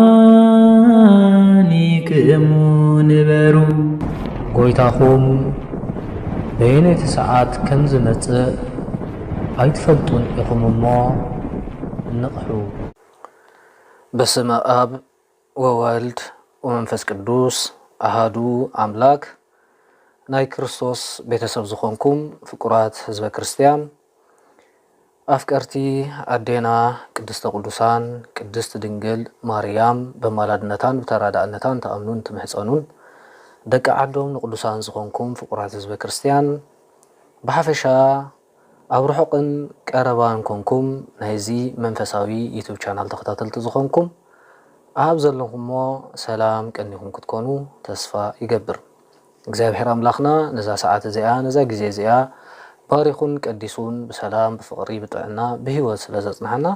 ድልዋኒ ክእሙ ንበሩ። ጎይታኹም በየነይቲ ሰዓት ከም ዝመጽእ ኣይትፈልጡን ኢኹም እሞ ንቕሑ። በስመ ኣብ ወወልድ ወመንፈስ ቅዱስ ኣሃዱ ኣምላክ። ናይ ክርስቶስ ቤተሰብ ዝኾንኩም ፍቁራት ህዝበ ክርስቲያን፣ ኣፍቀርቲ ኣዴና ቅድስተ ቅዱሳን ቅድስት ድንግል ማርያም በማላድነታን ብተራዳእነታን ትኣምኑን ትምሕጸኑን፣ ደቂ ዓዶም ንቅዱሳን ዝኾንኩም ፍቁራት ህዝበ ክርስቲያን፣ ብሓፈሻ ኣብ ርሑቕን ቀረባን ኮንኩም ናይዚ መንፈሳዊ ዩቱብ ቻናል ተኸታተልቲ ዝኾንኩም፣ ኣብ ዘለኹሞ ሰላም ቀኒኹም ክትኮኑ ተስፋ ይገብር። እግዚኣብሔር ኣምላኽና ነዛ ሰዓት እዚኣ፣ ነዛ ግዜ እዚኣ ባሪኹን ቀዲሱን ብሰላም፣ ብፍቕሪ፣ ብጥዕና፣ ብህይወት ስለ ዘጽንሓና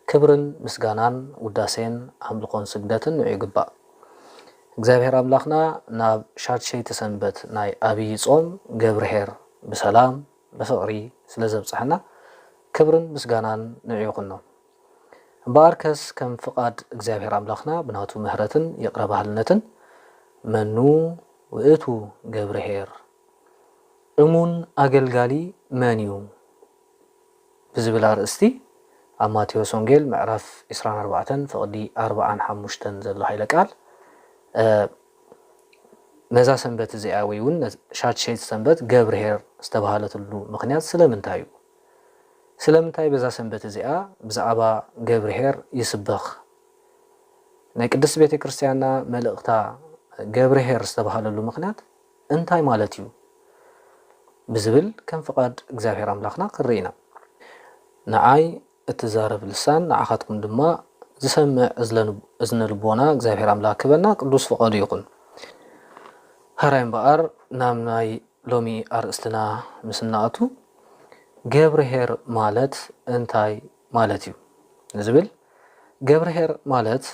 ክብርን ምስጋናን ውዳሴን ኣምልኾን ስግደትን ንዑ ይግባእ። እግዚኣብሔር ኣምላኽና ናብ ሻድሸይቲ ሰንበት ናይ ኣብይ ጾም ገብርኄር ብሰላም ብፍቕሪ ስለ ዘብጽሓና ክብርን ምስጋናን ንዑ ይኹኖ። እምበኣርከስ ከም ፍቓድ እግዚኣብሔር ኣምላኽና ብናቱ ምሕረትን ይቕረ ባህልነትን መኑ ውእቱ ገብርኄር እሙን ኣገልጋሊ መን እዩ ብዝብል ኣርእስቲ ኣብ ማቴዎስ ወንጌል ምዕራፍ ዕስራን ኣርባዕተን ፍቕዲ ኣርባዓን ሓሙሽተን ዘሎ ሓይለ ቃል፣ እ፣ ነዛ ሰንበት እዚኣ ወይ እውን ነ-፣ ሻድሸይቲ ሰንበት ገብርኄር ዝተባህለትሉ ምኽንያት ስለምንታይ እዩ? ስለምንታይ በዛ ሰንበት እዚኣ ብዛዕባ ገብርኄር ይስበኽ? ናይ ቅድስት ቤተ ክርስቲያንና መልእኽታ ገብርኄር ዝተባህለሉ ምኽንያት እንታይ ማለት እዩ? ብዝብል ከም ፍቓድ እግዚኣብሔር ኣምላኽና ክንርኢ ኢና። ንዓይ እትዛረብ ልሳን፣ ንዓኻትኩም ድማ ዝሰምዕ እዝለ-፣ እዝነ ልቦና እግዚኣብሔር ኣምላኽ ክበና ቅዱስ ፍቓዱ ይኹን። ሕራይ እምበኣር ናብ ናይ ሎሚ ኣርእስትና ምስ እንኣቱ፣ ገብርኄር ማለት እንታይ ማለት እዩ ንዝብል፣ ገብርኄር ማለት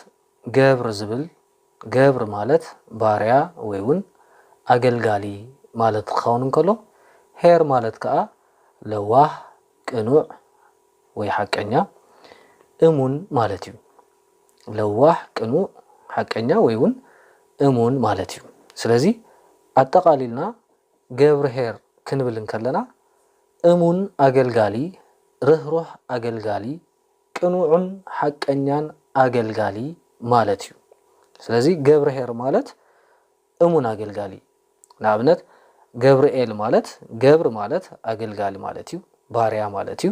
ገብር ዝብል፣ ገብር ማለት ባርያ ወይ እውን ኣገልጋሊ ማለት ክኸውን እንከሎ፣ ኄር ማለት ከኣ ለዋህ፣ ቅኑዕ ወይ ሓቀኛ፣ እሙን ማለት እዩ። ለዋህ፣ ቅኑዕ፣ ሓቀኛ ወይ እውን እሙን ማለት እዩ። ስለዚ ኣጠቓሊልና ገብርኄር ክንብል እንከለና እሙን ኣገልጋሊ፣ ርህሩህ ኣገልጋሊ፣ ቅኑዕን ሓቀኛን ኣገልጋሊ ማለት እዩ። ስለዚ ገብርኄር ማለት እሙን ኣገልጋሊ። ንኣብነት ገብርኤል ማለት፣ ገብር ማለት ኣገልጋሊ ማለት እዩ፣ ባርያ ማለት እዩ።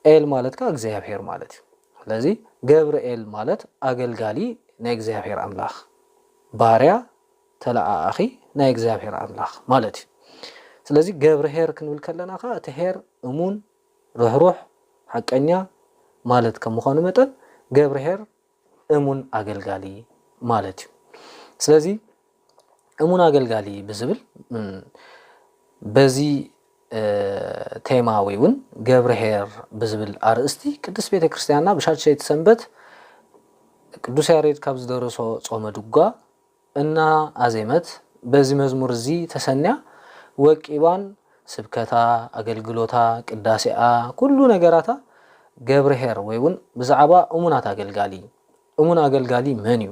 ኤል ማለት ከኣ እግዚኣብሔር ማለት እዩ። ስለዚ ገብርኤል ማለት ኣገልጋሊ ናይ እግዚኣብሔር ኣምላኽ፣ ባርያ ተለኣኣኺ ናይ እግዚኣብሔር ኣምላኽ ማለት እዩ። ስለዚ ገብርኄር ክንብል ከለና ከኣ እቲ ኄር እሙን፣ ርሕሩሕ፣ ሓቀኛ ማለት ከም ምዃኑ መጠን ገብርኄር እሙን ኣገልጋሊ ማለት እዩ። ስለዚ እሙን ኣገልጋሊ ብዝብል፣ እም፣ በዚ፣ እ፣ ቴማ ወይ እውን ገብርኄር ብዝብል ኣርእስቲ ቅድስት ቤተ ክርስቲያንና ብሻድሸይቲ ሰንበት ቅዱስ ያሬድ ካብ ዝደረሶ ጾመ ድጓ እና ኣዜመት በዚ መዝሙር እዚ ተሰንያ ወቂባን ስብከታ፣ ኣገልግሎታ፣ ቅዳሴኣ፣ ኩሉ ነገራታ ገብርኄር ወይ እውን ብዛዕባ እሙናት ኣገልጋሊ፣ እሙን ኣገልጋሊ መን እዩ?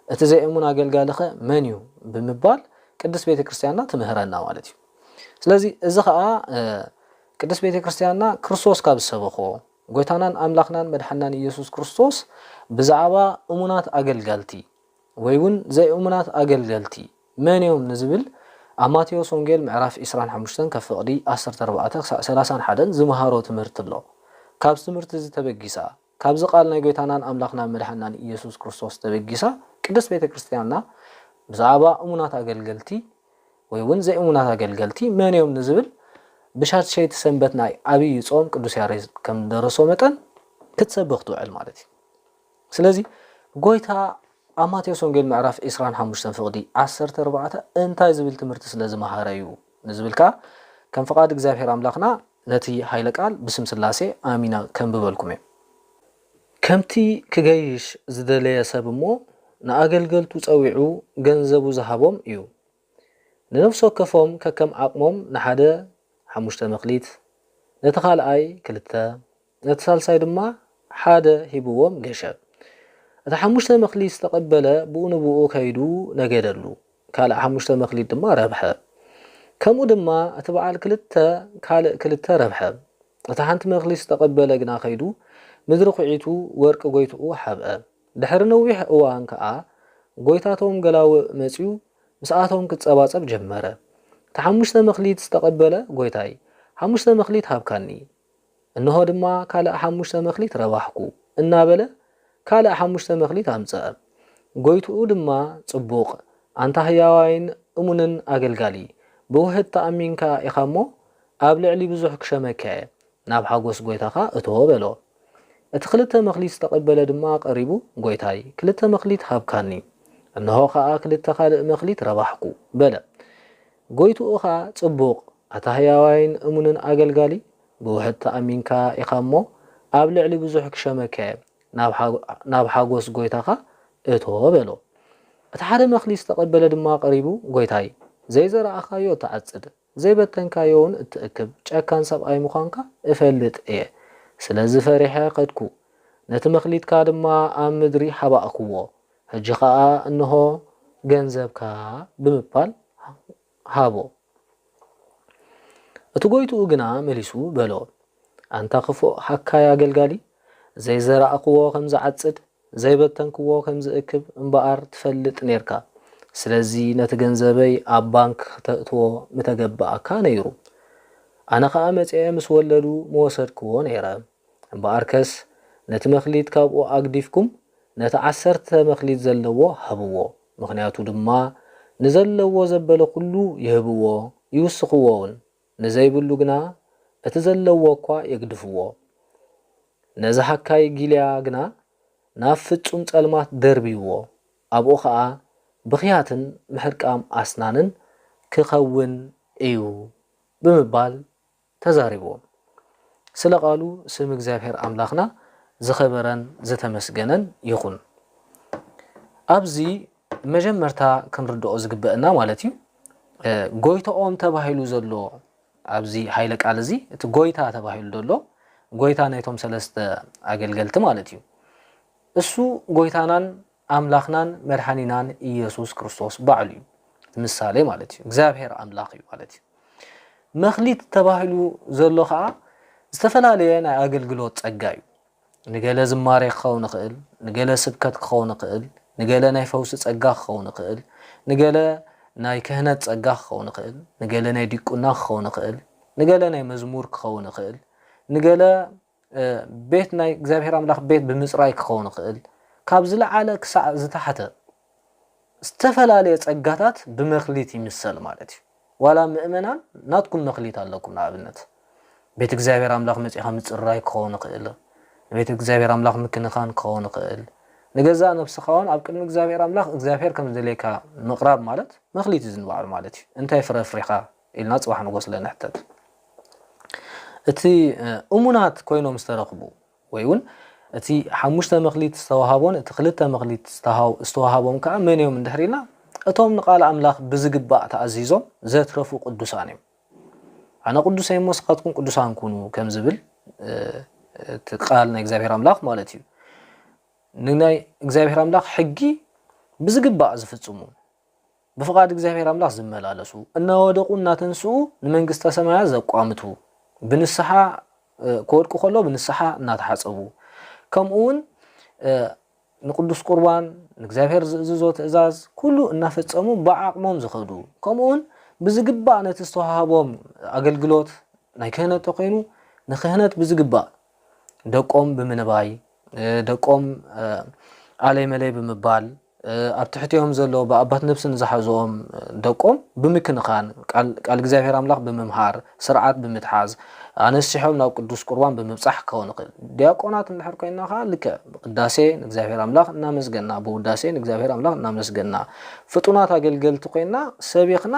እቲ ዘይእሙን ኣገልጋሊ ኸ መን እዩ? ብምባል ቅድስት ቤተ ክርስቲያንና ትምህረና ማለት እዩ። ስለዚ እዚ ኸኣ፣ እ፣ ቅድስት ቤተ ክርስቲያንና ክርስቶስ ካብ ዝሰበኾ፣ ጎይታናን ኣምላኽናን መድሓናን ኢየሱስ ክርስቶስ ብዛዕባ እሙናት ኣገልገልቲ ወይ እውን ዘይእሙናት ኣገልገልቲ መን እዮም ንዝብል ኣብ ማቴዎስ ወንጌል ምዕራፍ ዕስራን ሓሙሽተን ካብ ፍቕዲ ዓሰርተ ኣርባዕተ ክሳዕ ሰላሳን ሓደን ዝመሃሮ ትምህርቲ ኣሎ። ካብዚ ትምህርቲ እዚ ተበጊሳ፣ ካብዚ ቃል ናይ ጎይታናን ኣምላኽናን መድሓናን ኢየሱስ ክርስቶስ ተበጊሳ፣ ቅድስት ቤተ ክርስቲያንና ብዛዕባ እሙናት ኣገልገልቲ ወይ እውን ዘይእሙናት ኣገልገልቲ መን እዮም ንዝብል ብሻድሸይቲ ሰንበት ናይ ዓብዪ ጾም ቅዱስ ያሬድ ከም ደረሶ መጠን ክትሰብኽ ትውዕል ማለት እዩ። ስለዚ ጎይታ ኣብ ማቴዎስ ወንጌል ምዕራፍ ዕስራን ሓሙሽተን ፍቕዲ ዓሰርተ ኣርባዕተ እንታይ ዝብል ትምህርቲ ስለ ዝመሃረ እዩ ንዝብል ከኣ ከም ፍቓድ እግዚኣብሔር ኣምላኽና ነቲ ሓይለ ቃል ብስም ስላሴ ኣሚና ከንብበልኩም እየ። ከምቲ ክገይሽ ዝደለየ ሰብ እሞ ንኣገልገልቱ ጸዊዑ ገንዘቡ ዝሃቦም እዩ። ንነፍሲ ወከፎም ከከም ዓቕሞም ንሓደ ሓሙሽተ መክሊት፣ ነቲ ካልኣይ ክልተ፣ ነቲ ሳልሳይ ድማ ሓደ ሂብዎም ገሸ። እቲ ሓሙሽተ መኽሊት ዝተቐበለ ብኡ ንብኡ ከይዱ ነገደሉ፣ ካልእ ሓሙሽተ መኽሊት ድማ ረብሐ። ከምኡ ድማ እቲ በዓል ክልተ ካልእ ክልተ ረብሐ። እቲ ሓንቲ መኽሊት ዝተቐበለ ግና ከይዱ ምድሪ ኹዒቱ ወርቂ ጎይትኡ ሓብአ። ድሕሪ ነዊሕ እዋን ከኣ ጎይታቶም ገላውእ መጺኡ ምስኣቶም ክጸባጸብ ጀመረ። እቲ ሓሙሽተ መኽሊት ዝተቐበለ ጎይታይ፣ ሓሙሽተ መኽሊት ሃብካኒ፣ እንሆ ድማ ካልእ ሓሙሽተ መኽሊት ረባሕኩ እናበለ ካልእ ሓሙሽተ መኽሊት ኣምጸአ። ጎይትኡ ድማ ጽቡቕ፣ ኣንታ ህያዋይን እሙንን ኣገልጋሊ፣ ብውህድ ተኣሚንካ ኢኻ እሞ ኣብ ልዕሊ ብዙሕ ክሸመካ እየ፣ ናብ ሓጎስ ጎይታኻ እቶ በሎ። እቲ ክልተ መኽሊት ዝተቐበለ ድማ ቀሪቡ፣ ጎይታይ፣ ክልተ መኽሊት ሃብካኒ፣ እንሆ ኸኣ ክልተ ካልእ መኽሊት ረባሕኩ በለ። ጎይትኡ ኸኣ ጽቡቕ፣ ኣታ ህያዋይን እሙንን ኣገልጋሊ፣ ብውሕድ ተኣሚንካ ኢኻ እሞ ኣብ ልዕሊ ብዙሕ ክሸመካ እየ፣ ናብ ሓጎ- ናብ ሓጎስ ጎይታኻ እቶ በሎ። እቲ ሓደ መኽሊት ዝተቐበለ ድማ ቀሪቡ፣ ጎይታይ፣ ዘይዘራእኻዮ ትዓጽድ፣ ዘይበተንካዮ እውን እትእክብ ጨካን ሰብኣይ ምዃንካ እፈልጥ እየ። ስለዚ ፈሪሐ ከድኩ፣ ነቲ መኽሊትካ ድማ ኣብ ምድሪ ሓባእክዎ። ሕጂ ኸኣ እንሆ ገንዘብካ ብምባል ሃቦ። እቲ ጎይትኡ ግና መሊሱ በሎ፣ ኣንታ ክፉእ ሃካይ ኣገልጋሊ፣ ዘይዘራእክዎ ከም ዝዓጽድ፣ ዘይበተንክዎ ከም ዝእክብ እምበኣር ትፈልጥ ኔርካ። ስለዚ ነቲ ገንዘበይ ኣብ ባንክ ክተእትዎ ምተገበኣካ ነይሩ። ኣነ ኸኣ መጺኤ ምስ ወለዱ ምወሰድክዎ ነይረ። እምበኣርከስ ነቲ መኽሊት ካብኡ ኣግዲፍኩም ነቲ ዓሰርተ መኽሊት ዘለዎ ሃብዎ። ምኽንያቱ ድማ ንዘለዎ ዘበለ ኩሉ ይህብዎ፣ ይውስኽዎ እውን። ንዘይብሉ ግና እቲ ዘለዎ እኳ የግድፍዎ። ነዚ ሃካይ ጊልያ ግና ናብ ፍጹም ጸልማት ደርብይዎ፣ ኣብኡ ኸኣ ብኽያትን ምሕርቃም ኣስናንን ክኸውን እዩ ብምባል ተዛሪብዎም። ስለ ቃሉ ስም እግዚኣብሔር ኣምላኽና ዝኸበረን ዝተመስገነን ይኹን። ኣብዚ መጀመርታ ክንርድኦ ዝግበአና ማለት እዩ፣ እ፣ ጎይታኦም ተባሂሉ ዘሎ ኣብዚ ኃይለ ቃል እዚ እቲ ጎይታ ተባሂሉ ዘሎ ጎይታ ናይቶም ሰለስተ ኣገልገልቲ ማለት እዩ። እሱ ጎይታናን ኣምላኽናን መድሓኒናን ኢየሱስ ክርስቶስ ባዕሉ እዩ። እቲ ምሳሌ ማለት እዩ። እግዚኣብሔር ኣምላኽ እዩ ማለት እዩ። መኽሊት ተባሂሉ ዘሎ ኸዓ ዝተፈላለየ ናይ ኣገልግሎት ጸጋ እዩ። ንገለ ዝማሬ ክኸውን ይኽእል፣ ንገለ ስብከት ክኸውን ይኽእል፣ ንገለ ናይ ፈውሲ ጸጋ ክኸውን ይኽእል፣ ንገለ ናይ ክህነት ጸጋ ክኸውን ይኽእል፣ ንገለ ናይ ዲቁና ክኸውን ይኽእል፣ ንገለ ናይ መዝሙር ክኸውን ይኽእል፣ ንገለ፣ እ፣ ቤት ናይ እግዚኣብሔር ኣምላኽ ቤት ብምጽራይ ክኸውን ይኽእል። ካብ ዝለዓለ ክሳዕ ዝተሓተ ዝተፈላለየ ጸጋታት ብመኽሊት ይምሰል ማለት እዩ። ዋላ ምእመናን ናትኩም መኽሊት ኣለኩም። ንኣብነት ቤት እግዚኣብሔር ኣምላኽ መጺኻ ምጽራይ ክኸውን ይኽእል፣ ንቤት እግዚኣብሔር ኣምላኽ ምክንኻን ክኸውን ይኽእል፣ ንገዛእ ነብስኻ እውን ኣብ ቅድሚ እግዚኣብሔር ኣምላኽ እግዚኣብሔር ከም ዝደልየካ ምቕራብ ማለት መኽሊት እዩ ዝንባዕሉ ማለት እዩ። እንታይ ፍረ ኣፍሪኻ ኢልና ጽባሕ ንጎስለ ንሕተት። እቲ፣ እ፣ እሙናት ኮይኖም ዝተረኽቡ ወይ እውን እቲ ሓሙሽተ መኽሊት ዝተዋሃቦን እቲ ክልተ መኽሊት ዝተሃው- ዝተዋሃቦም ከኣ መን እዮም እንድሕር ኢልና፣ እቶም ንቃል ኣምላኽ ብዝግባእ ተኣዚዞም ዘትረፉ ቅዱሳን እዮም። ኣነ ቅዱስ እየ እሞ ንስኻትኩም ቅዱሳን ኩኑ ከም ዝብል፣ እ፣ እቲ ቃል ናይ እግዚኣብሔር ኣምላኽ ማለት እዩ። ንናይ እግዚኣብሔር ኣምላኽ ሕጊ ብዝግባእ ዝፍጽሙ፣ ብፍቓድ እግዚኣብሔር ኣምላኽ ዝመላለሱ፣ እናወደቑ እናተንስኡ ንመንግስተ ሰማያት ዘቋምቱ፣ ብንስሓ፣ እ፣ ክወድቁ ከሎ ብንስሓ እናተሓጸቡ፣ ከምኡ እውን፣ እ፣ ንቅዱስ ቁርባን ንእግዚኣብሔር ዝእዝዞ ትእዛዝ ኩሉ እናፈጸሙ ብዓቕሞም ዝኸዱ፣ ከምኡ እውን ብዝግባእ ነቲ ዝተዋህቦም ኣገልግሎት ናይ ክህነት ተኮይኑ ንክህነት ብዝግባእ ደቆም ብምንባይ፣ እ፣ ደቆም፣ እ፣ ኣለይ መለይ ብምባል፣ እ፣ ኣብ ትሕቲኦም ዘሎ ብኣባት ነብሲ ንዝሓዝኦም፣ እ፣ ደቆም ብምክንኻን፣ ቃል፣ ቃል እግዚኣብሔር ኣምላኽ ብምምሃር፣ ስርዓት ብምትሓዝ፣ ኣነሲሖም ናብ ቅዱስ ቁርባን ብምብጻሕ ክኸውን ይኽእል። ዲያቆናት እንድሕር ኮይንና ኸዓ ልክዕ ብቅዳሴ ንእግዚኣብሔር ኣምላኽ እናመስገና፣ ብውዳሴ ንእግዚኣብሔር ኣምላኽ እናመስገና፣ ፍጡናት ኣገልገልቲ ኮይንና ሰቢኽና፣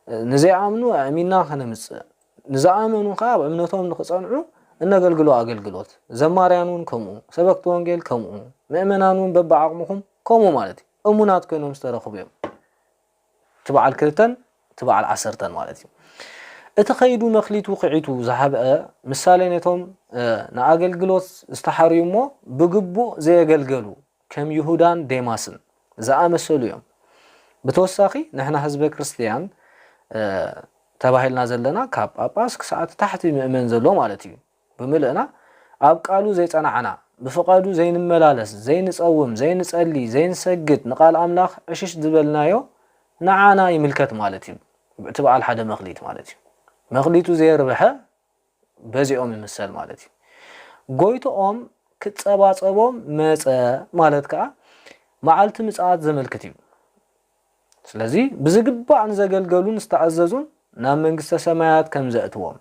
እ፣ ንዘይኣምኑ ኣእሚንና ከነምጽእ፣ ንዝኣመኑ ኸዓ ኣብ እምነቶም ንኽጸንዑ እነገልግሎ ኣገልግሎት፣ ዘማርያን እውን ከምኡ፣ ሰበክቲ ወንጌል ከምኡ፣ ምእመናን እውን በብዓቕምኹም ከምኡ ማለት እዩ። እሙናት ኮይኖም ዝተረኽቡ እዮም። እቲ በዓል ክልተን እቲ በዓል ዓሰርተን ማለት እዩ። እቲ ከይዱ መኽሊቱ ኺዒቱ ዝሓብአ ምሳሌ ነቶም፣ እ፣ ንኣገልግሎት ዝተሓርዩ እሞ ብግቡእ ዘየገልገሉ ከም ይሁዳን ዴማስን ዝኣመሰሉ እዮም። ብተወሳኺ ንሕና ህዝበ ክርስትያን ተባሂልና ዘለና ካብ ጳጳስ ክሳዕ እቲ ታሕቲ ምእመን ዘሎ ማለት እዩ። ብምልእና ኣብ ቃሉ ዘይጸናዕና፣ ብፍቓዱ ዘይንመላለስ፣ ዘይንጸውም፣ ዘይንጸሊ፣ ዘይንሰግድ፣ ንቓል ኣምላኽ ዕሽሽ ዝበልናዮ ንዓና ይምልከት ማለት እዩ። እቲ በዓል ሓደ መኽሊት ማለት እዩ። መኽሊቱ ዘየርብሐ በዚኦም ይምሰል ማለት እዩ። ጎይትኦም ክጸባጸቦም መጸ ማለት ከኣ መዓልቲ ምጽኣት ዘመልክት እዩ። ስለዚ ብዝግባእ ንዘገልገሉን ዝተኣዘዙን ናብ መንግስተ ሰማያት ከም ዘእትዎም፣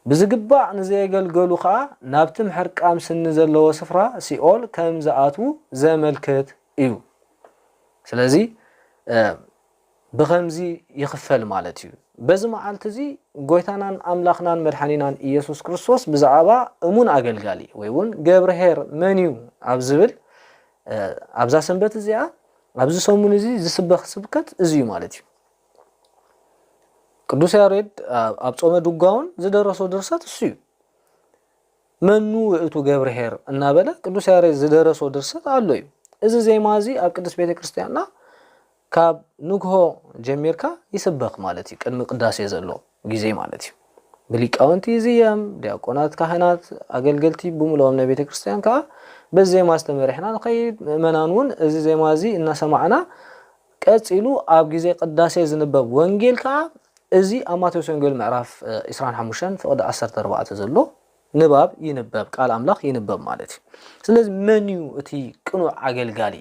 ብዝግባእ ንዘየገልገሉ ከኣ ናብቲ ምሕርቃም ስኒ ዘለዎ ስፍራ ሲኦል ከም ዝኣትዉ ዘመልክት እዩ። ስለዚ ብኸምዚ ይኽፈል ማለት እዩ። በዚ መዓልቲ እዚ ጎይታናን ኣምላኽናን መድሓኒናን ኢየሱስ ክርስቶስ ብዛዕባ እሙን ኣገልጋሊ ወይ እውን ገብርሄር መን እዩ ኣብ ዝብል ኣብዛ ሰንበት እዚኣ ኣብዚ ሰሙን እዚ ዝስበኽ ስብከት እዚ እዩ ማለት እዩ። ቅዱስ ያሬድ ኣብ ጾመ ድጓውን ዝደረሶ ድርሰት እሱ እዩ። መኑ ውእቱ ገብርሄር እናበለ ቅዱስ ያሬድ ዝደረሶ ድርሰት ኣሎ እዩ። እዚ ዜማ እዚ ኣብ ቅድስት ቤተ ክርስቲያንና ካብ ንግሆ ጀሚርካ ይስበኽ ማለት እዩ። ቅድሚ ቅዳሴ ዘሎ ግዜ ማለት እዩ። ብሊቃውንቲ ይዝየም፣ ዲያቆናት፣ ካህናት፣ ኣገልገልቲ ብምልኦም ናይ ቤተ ክርስቲያን ከዓ በዚ ዜማ ዝተመሪሕና ንኸይድ። ምእመናን እውን እዚ ዜማ እዚ እናሰማዕና ቀጺሉ ኣብ ግዜ ቅዳሴ ዝንበብ ወንጌል ከዓ እዚ ኣብ ማቴዎስ ወንጌል ምዕራፍ ዒስራን ሓሙሽተን ፍቕዲ ዓሰርተ ኣርባዕተ ዘሎ ንባብ ይንበብ፣ ቃል ኣምላኽ ይንበብ ማለት እዩ። ስለዚ መን እዩ እቲ ቅኑዕ ኣገልጋሊ?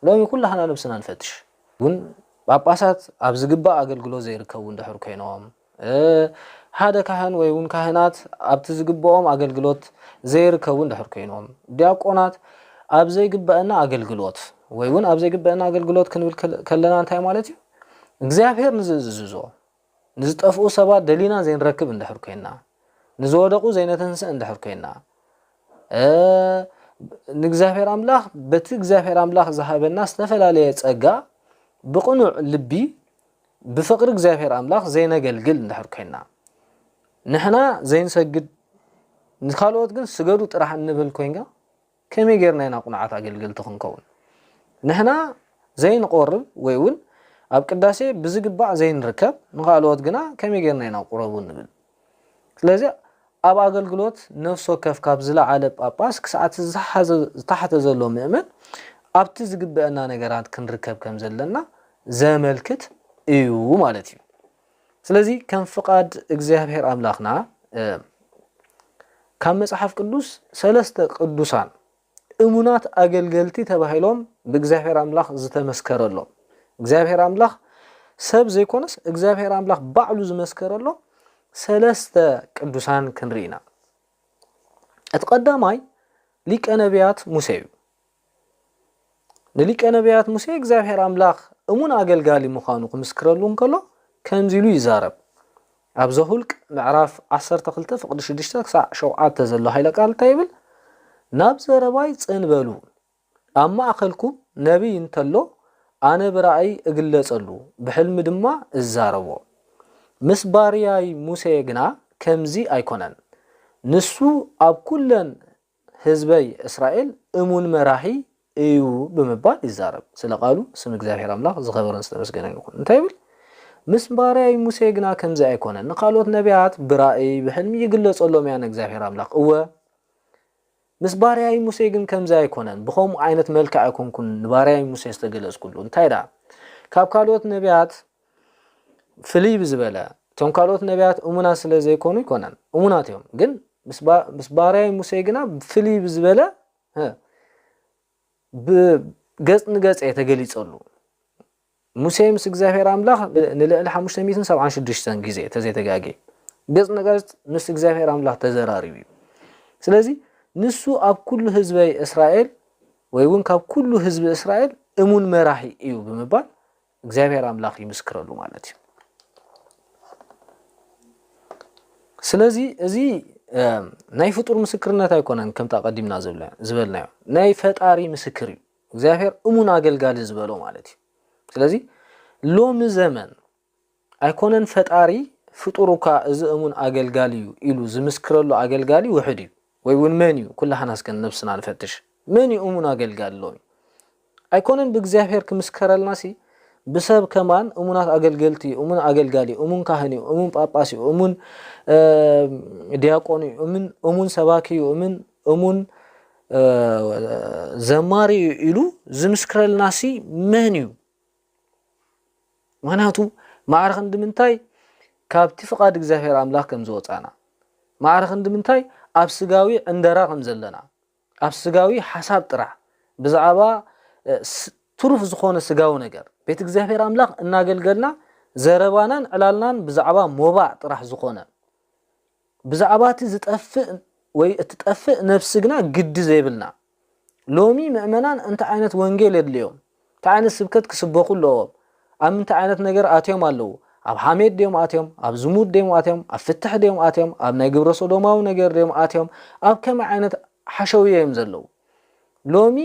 ሎሚ ኩላህና ነብስና ንፈትሽ። እውን ጳጳሳት ኣብ ዝግባእ ኣገልግሎት ዘይርከቡ እንድሕር ኮይኖም፣ ሓደ ካህን ወይ እውን ካህናት ኣብቲ ዝግብኦም ኣገልግሎት ዘይርከቡ እንድሕር ኮይኖም፣ ዲያቆናት ኣብ ዘይግበአና ኣገልግሎት ወይ እውን ኣብ ዘይግበአና ኣገልግሎት ክንብል ከለና እንታይ ማለት እዩ? እግዚኣብሔር ንዝእዝዞ ንዝጠፍኡ ሰባት ደሊና ዘይንረክብ እንድሕር ኮይና፣ ንዝወደቑ ዘይነተንስእ እንድሕር ኮይና፣ ንእግዚኣብሔር ኣምላኽ በቲ እግዚኣብሔር ኣምላኽ ዝሃበና ዝተፈላለየ ጸጋ ብቕኑዕ ልቢ ብፍቕሪ እግዚኣብሔር ኣምላኽ ዘይነገልግል እንድሕር ኮይና፣ ንሕና ዘይንሰግድ ንኻልኦት ግን ስገዱ ጥራሕ እንብል ኮይንና ከመይ ጌርና ኢና ቁኑዓት ኣገልገልቲ ክንከውን? ንሕና ዘይንቆርብ ወይ እውን ኣብ ቅዳሴ ብዝግባእ ዘይንርከብ ንኻልኦት ግና ከመይ ጌርና ኢና ቁረቡ እንብል? ስለዚ ኣብ ኣገልግሎት ነፍሲ ወከፍ ካብ ዝለዓለ ጳጳስ ክሳዕ እቲ ዝሓዘ-፣ ዝታሕተ ዘሎ ምእመን ኣብቲ ዝግበአና ነገራት ክንርከብ ከም ዘለና ዘመልክት እዩ ማለት እዩ። ስለዚ ከም ፍቓድ እግዚኣብሔር ኣምላኽና ካብ መጽሓፍ ቅዱስ ሰለስተ ቅዱሳን እሙናት ኣገልገልቲ ተባሂሎም ብእግዚኣብሔር ኣምላኽ ዝተመስከረሎም፣ እግዚኣብሔር ኣምላኽ ሰብ ዘይኮነስ እግዚኣብሔር ኣምላኽ ባዕሉ ዝመስከረሎም ሰለስተ ቅዱሳን ክንርኢ ኢና። እቲ ቀዳማይ ሊቀ ነቢያት ሙሴ እዩ። ንሊቀ ነቢያት ሙሴ እግዚኣብሔር ኣምላኽ እሙን ኣገልጋሊ ምዃኑ ክምስክረሉ እንከሎ ከምዚ ኢሉ ይዛረብ። ኣብ ዘሁልቅ ምዕራፍ ዓሰርተ ክልተ ፍቕዲ ሽዱሽተ ክሳዕ ሸውዓተ ዘሎ ሃይለ ቃል እንታይ ይብል? "ናብ ዘረባይ ጽን በሉ፣ ኣብ ማእከልኩም ነቢይ እንተሎ ኣነ ብራእይ እግለጸሉ፣ ብሕልሚ ድማ እዛረቦ። ምስ ባርያይ ሙሴ ግና ከምዚ ኣይኮነን፣ ንሱ ኣብ ኩለን ህዝበይ እስራኤል እሙን መራሒ እዩ" ብምባል ይዛረብ። ስለ ቃሉ ስም እግዚኣብሔር ኣምላኽ ዝኸበረን ዝተመስገነን ይኹን። እንታይ ይብል? "ምስ ባርያይ ሙሴ ግና ከምዚ ኣይኮነን፣ ንኻልኦት ነቢያት ብራእይ ብሕልሚ ይግለጸሎም እያ ንእግዚኣብሔር ኣምላኽ። እወ፣ ምስ ባርያይ ሙሴ ግን ከምዚ ኣይኮነን፣ ብኸምኡ ዓይነት መልክዕ ኣይኮንኩን ንባርያይ ሙሴ ዝተገለጽኩሉ። እንታይ ደኣ፣ ካብ ካልኦት ነቢያት ፍልይ ብዝበለ፣ እቶም ካልኦት ነቢያት እሙናት ስለ ዘይኮኑ ኣይኮነን፣ እሙናት እዮም። ግን ምስ ባ-፣ ምስ ባርያይ ሙሴ ግና ፍልይ ብዝበለ፣ እ፣ ብገጽ ንገጽ እየ ተገሊጸሉ። ሙሴ ምስ እግዚኣብሔር ኣምላኽ ንልዕሊ ሓሙሽተ ሚእትን ሰብዓን ሽዱሽተን ግዜ፣ ተዘይተጋጌ፣ ገጽ ንገጽ ምስ እግዚኣብሔር ኣምላኽ ተዘራሪቡ እዩ። ስለዚ ንሱ ኣብ ኩሉ ህዝበይ እስራኤል፣ ወይ እውን ካብ ኩሉ ህዝቢ እስራኤል እሙን መራሒ እዩ ብምባል እግዚኣብሔር ኣምላኽ ይምስክረሉ ማለት እዩ። ስለዚ እዚ፣ እ፣ ናይ ፍጡር ምስክርነት ኣይኮነን፣ ከምታ ቀዲምና ዝብለ-፣ ዝበልናዮ፣ ናይ ፈጣሪ ምስክር እዩ። እግዚኣብሔር እሙን ኣገልጋሊ ዝበሎ ማለት እዩ። ስለዚ ሎሚ ዘመን ኣይኮነን ፈጣሪ ፍጡር እኳ እዚ እሙን ኣገልጋሊ እዩ ኢሉ ዝምስክረሉ ኣገልጋሊ ውሑድ እዩ። ወይ እውን መን እዩ? ኩላህና እስከ ነብስና ንፈትሽ። መን እዩ እሙን ኣገልጋሊ ሎሚ? ኣይኮነን ብእግዚኣብሔር ክምስከረልናሲ፣ ብሰብ ከማን እሙናት ኣገልገልቲ እዩ፣ እሙን ኣገልጋሊ እዩ፣ እሙን ካህን እዩ፣ እሙን ጳጳስ እዩ፣ እሙን ዲያቆን እዩ፣ እሙን ሰባኪ እዩ፣ እሙን እሙን ዘማሪ እዩ ኢሉ ዝምስክረልናሲ መን እዩ? ምኽንያቱ ማዕረ ክንዲ ምንታይ ካብቲ ፍቓድ እግዚኣብሔር ኣምላኽ ከም ዝወፃና፣ ማዕረ ክንዲ ምንታይ ኣብ ስጋዊ ዕንደራ ከም ዘለና፣ ኣብ ስጋዊ ሓሳብ ጥራሕ ብዛዕባ ትሩፍ ዝኾነ ስጋዊ ነገር ቤት እግዚኣብሔር ኣምላኽ እናገልገልና ዘረባናን ዕላልናን ብዛዕባ ሞባእ ጥራሕ ዝኾነ ብዛዕባ እቲ ዝጠፍእ ወይ እትጠፍእ ነፍሲ ግና ግዲ ዘይብልና። ሎሚ ምእመናን እንታይ ዓይነት ወንጌል የድልዮም? እንታይ ዓይነት ስብከት ክስበኹ ኣለዎም? ኣብ ምንታይ ዓይነት ነገር ኣትዮም ኣለዉ? ኣብ ሓሜት ድዮም ኣትዮም? ኣብ ዝሙት ድዮም ኣትዮም? ኣብ ፍትሕ ድዮም ኣትዮም? ኣብ ናይ ግብረ ሶዶማዊ ነገር ድዮም ኣትዮም? ኣብ ከመይ ዓይነት ሓሸውየ እዮም ዘለዉ? ሎሚ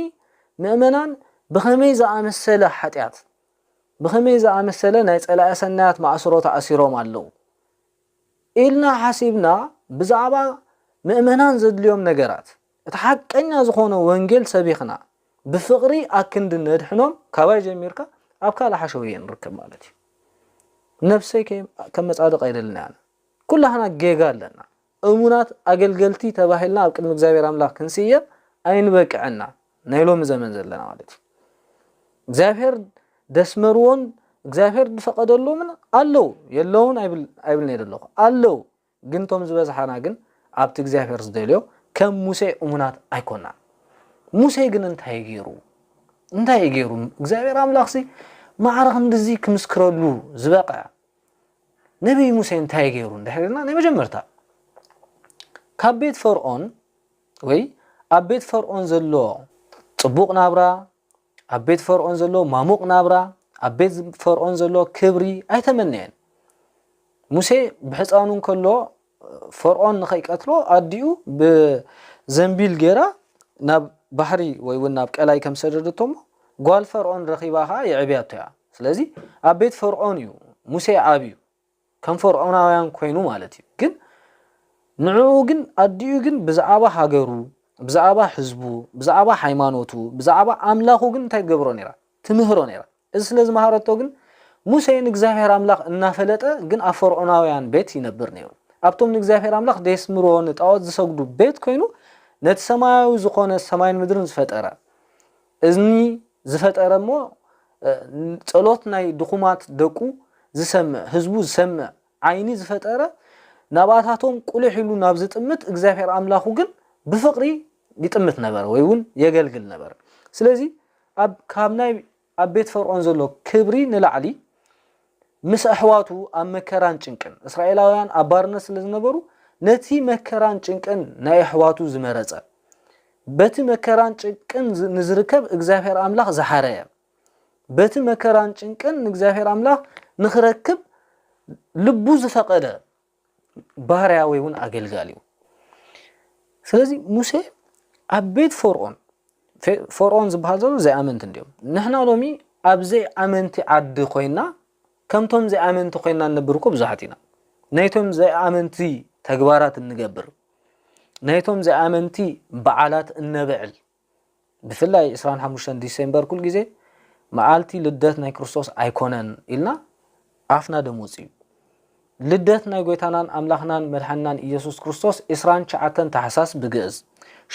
ምእመናን ብኸመይ ዝኣመሰለ ሓጢኣት፣ ብኸመይ ዝኣመሰለ ናይ ጸላኢ ሰናያት ማእስሮ ተኣሲሮም ኣለዉ? ኢልና ሓሲብና ብዛዕባ ምእመናን ዘድልዮም ነገራት እቲ ሓቀኛ ዝኾነ ወንጌል ሰቢኽና ብፍቕሪ ኣክንዲ ነድሕኖም ካባይ ጀሚርካ ኣብ ካልእ ሓሸውየ ንርከብ ማለት እዩ። ነፍሰይ ከም መጻድቕ ኣይደልን ኣነ። ኩላህና ጌጋ ኣለና። እሙናት ኣገልገልቲ ተባሂልና ኣብ ቅድሚ እግዚኣብሔር ኣምላኽ ክንስየም ኣይንበቅዕና ናይ ሎሚ ዘመን ዘለና ማለት እዩ። እግዚኣብሔር ደስመርዎን እግዚኣብሔር ዝፈቐደሎምን ኣለዉ የለውን ኣይብልን እየ ዘለኹ ኣለዉ። ግን እቶም ዝበዝሓና ግን ኣብቲ እግዚኣብሔር ዝደልዮ ከም ሙሴ እሙናት ኣይኮናን። ሙሴ ግን እንታይ ገይሩ? እንታይ ገይሩ እግዚኣብሔር ኣምላኽሲ ማዕረ ክንድዚ ክምስክረሉ ዝበቕዐ ነቢይ ሙሴ እንታይ ገይሩ እንድሕር ኢልና ናይ መጀመርታ ካብ ቤት ፈርዖን ወይ ኣብ ቤት ፈርዖን ዘሎ ጽቡቕ ናብራ ኣብ ቤት ፈርዖን ዘሎ ማሙቕ ናብራ ኣብ ቤት ፈርዖን ዘሎ ክብሪ ኣይተመነየን። ሙሴ ብሕፃኑ እንከሎ ፈርዖን ንኸይቀትሎ ኣዲኡ ብዘንቢል ገይራ ናብ ባሕሪ ወይ እውን ናብ ቀላይ ከም ሰደደቶ እሞ ጓል ፈርዖን ረኺባ ኸዓ የዕብያቶ እያ። ስለዚ ኣብ ቤት ፈርዖን እዩ ሙሴ ዓብዩ ከም ፈርዖናውያን ኮይኑ ማለት እዩ። ግን ንዕኡ ግን ኣዲኡ ግን ብዛዕባ ሃገሩ ብዛዕባ ህዝቡ ብዛዕባ ሃይማኖቱ ብዛዕባ ኣምላኹ ግን እንታይ ትገብሮ ነይራ? ትምህሮ ነይራ። እዚ ስለ ዝመሃረቶ ግን ሙሴ ንእግዚኣብሔር ኣምላኽ እናፈለጠ ግን ኣብ ፈርዖናውያን ቤት ይነብር ነይሩ። ኣብቶም ንእግዚኣብሔር ኣምላኽ ደየስምርዎ ንጣዖት ዝሰግዱ ቤት ኮይኑ ነቲ ሰማያዊ ዝኾነ ሰማይን ምድርን ዝፈጠረ እዝኒ ዝፈጠረ እሞ ጸሎት ናይ ድኹማት ደቁ ዝሰምዕ ህዝቡ ዝሰምዕ ዓይኒ ዝፈጠረ ናብኣታቶም ቁልሕ ኢሉ ናብ ዝጥምት እግዚኣብሔር ኣምላኹ ግን ብፍቕሪ ይጥምት ነበረ ወይ እውን የገልግል ነበረ። ስለዚ ካብ ናይ ኣብ ቤት ፈርዖን ዘሎ ክብሪ ንላዕሊ ምስ ኣሕዋቱ ኣብ መከራን ጭንቅን እስራኤላውያን ኣብ ባርነት ስለ ዝነበሩ ነቲ መከራን ጭንቅን ናይ ኣሕዋቱ ዝመረጸ በቲ መከራን ጭንቅን ንዝርከብ እግዚኣብሔር ኣምላኽ ዝሓረየ በቲ መከራን ጭንቅን ንእግዚኣብሔር ኣምላኽ ንኽረክብ ልቡ ዝፈቐደ ባርያ ወይ እውን ኣገልጋል እዩ። ስለዚ ሙሴ ኣብ ቤት ፈርዖን ፈርዖን ዝበሃል ዘሎ ዘይኣመንቲ እንዲዮም። ንሕና ሎሚ ኣብ ዘይኣመንቲ ዓዲ ኮይና ከምቶም ዘይኣመንቲ ኮይና ንነብር እኮ ብዙሓት ኢና። ናይቶም ዘይኣመንቲ ተግባራት እንገብር ናይቶም ዘይኣመንቲ በዓላት እነበዕል ብፍላይ ዕስራን ሓሙሽተን ዲሴምበር ኩል ግዜ መዓልቲ ልደት ናይ ክርስቶስ ኣይኮነን ኢልና ኣፍና ደም ወፂኡ። ልደት ናይ ጎይታናን ኣምላኽናን መድሓንናን ኢየሱስ ክርስቶስ ዕስራን ትሽዓተን ታሕሳስ ብግእዝ፣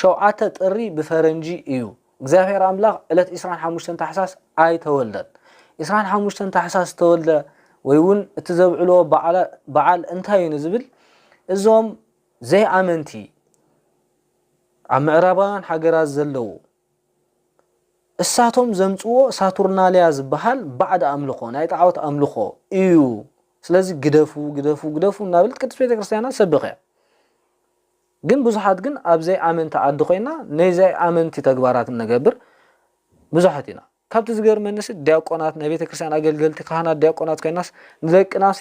ሸውዓተ ጥሪ ብፈረንጂ እዩ። እግዚኣብሔር ኣምላኽ ዕለት ዕስራን ሓሙሽተን ታሕሳስ ኣይተወልደን። ዕስራን ሓሙሽተን ታሕሳስ ዝተወልደ ወይ እውን እቲ ዘብዕልዎ በዓል እንታይ እዩ ንዝብል እዞም ዘይኣመንቲ ኣብ ምዕራባውያን ሃገራት ዘለዉ እሳቶም ዘምፅዎ ሳቱርናልያ ዝበሃል ባዕድ ኣምልኾ ናይ ጣዖት ኣምልኾ እዩ። ስለዚ ግደፉ ግደፉ ግደፉ እናበለት ቅድስት ቤተክርስትያና ትሰብኽ እያ። ግን ብዙሓት ግን ኣብ ዘይኣመንቲ ዓዲ ኮይና ናይ ዘይኣመንቲ ተግባራት እንገብር ብዙሓት ኢና። ካብቲ ዝገርመንሲ ዲያቆናት ናይ ቤተክርስትያን ኣገልገልቲ ካህናት ዲያቆናት ኮይናስ ንደቅናሲ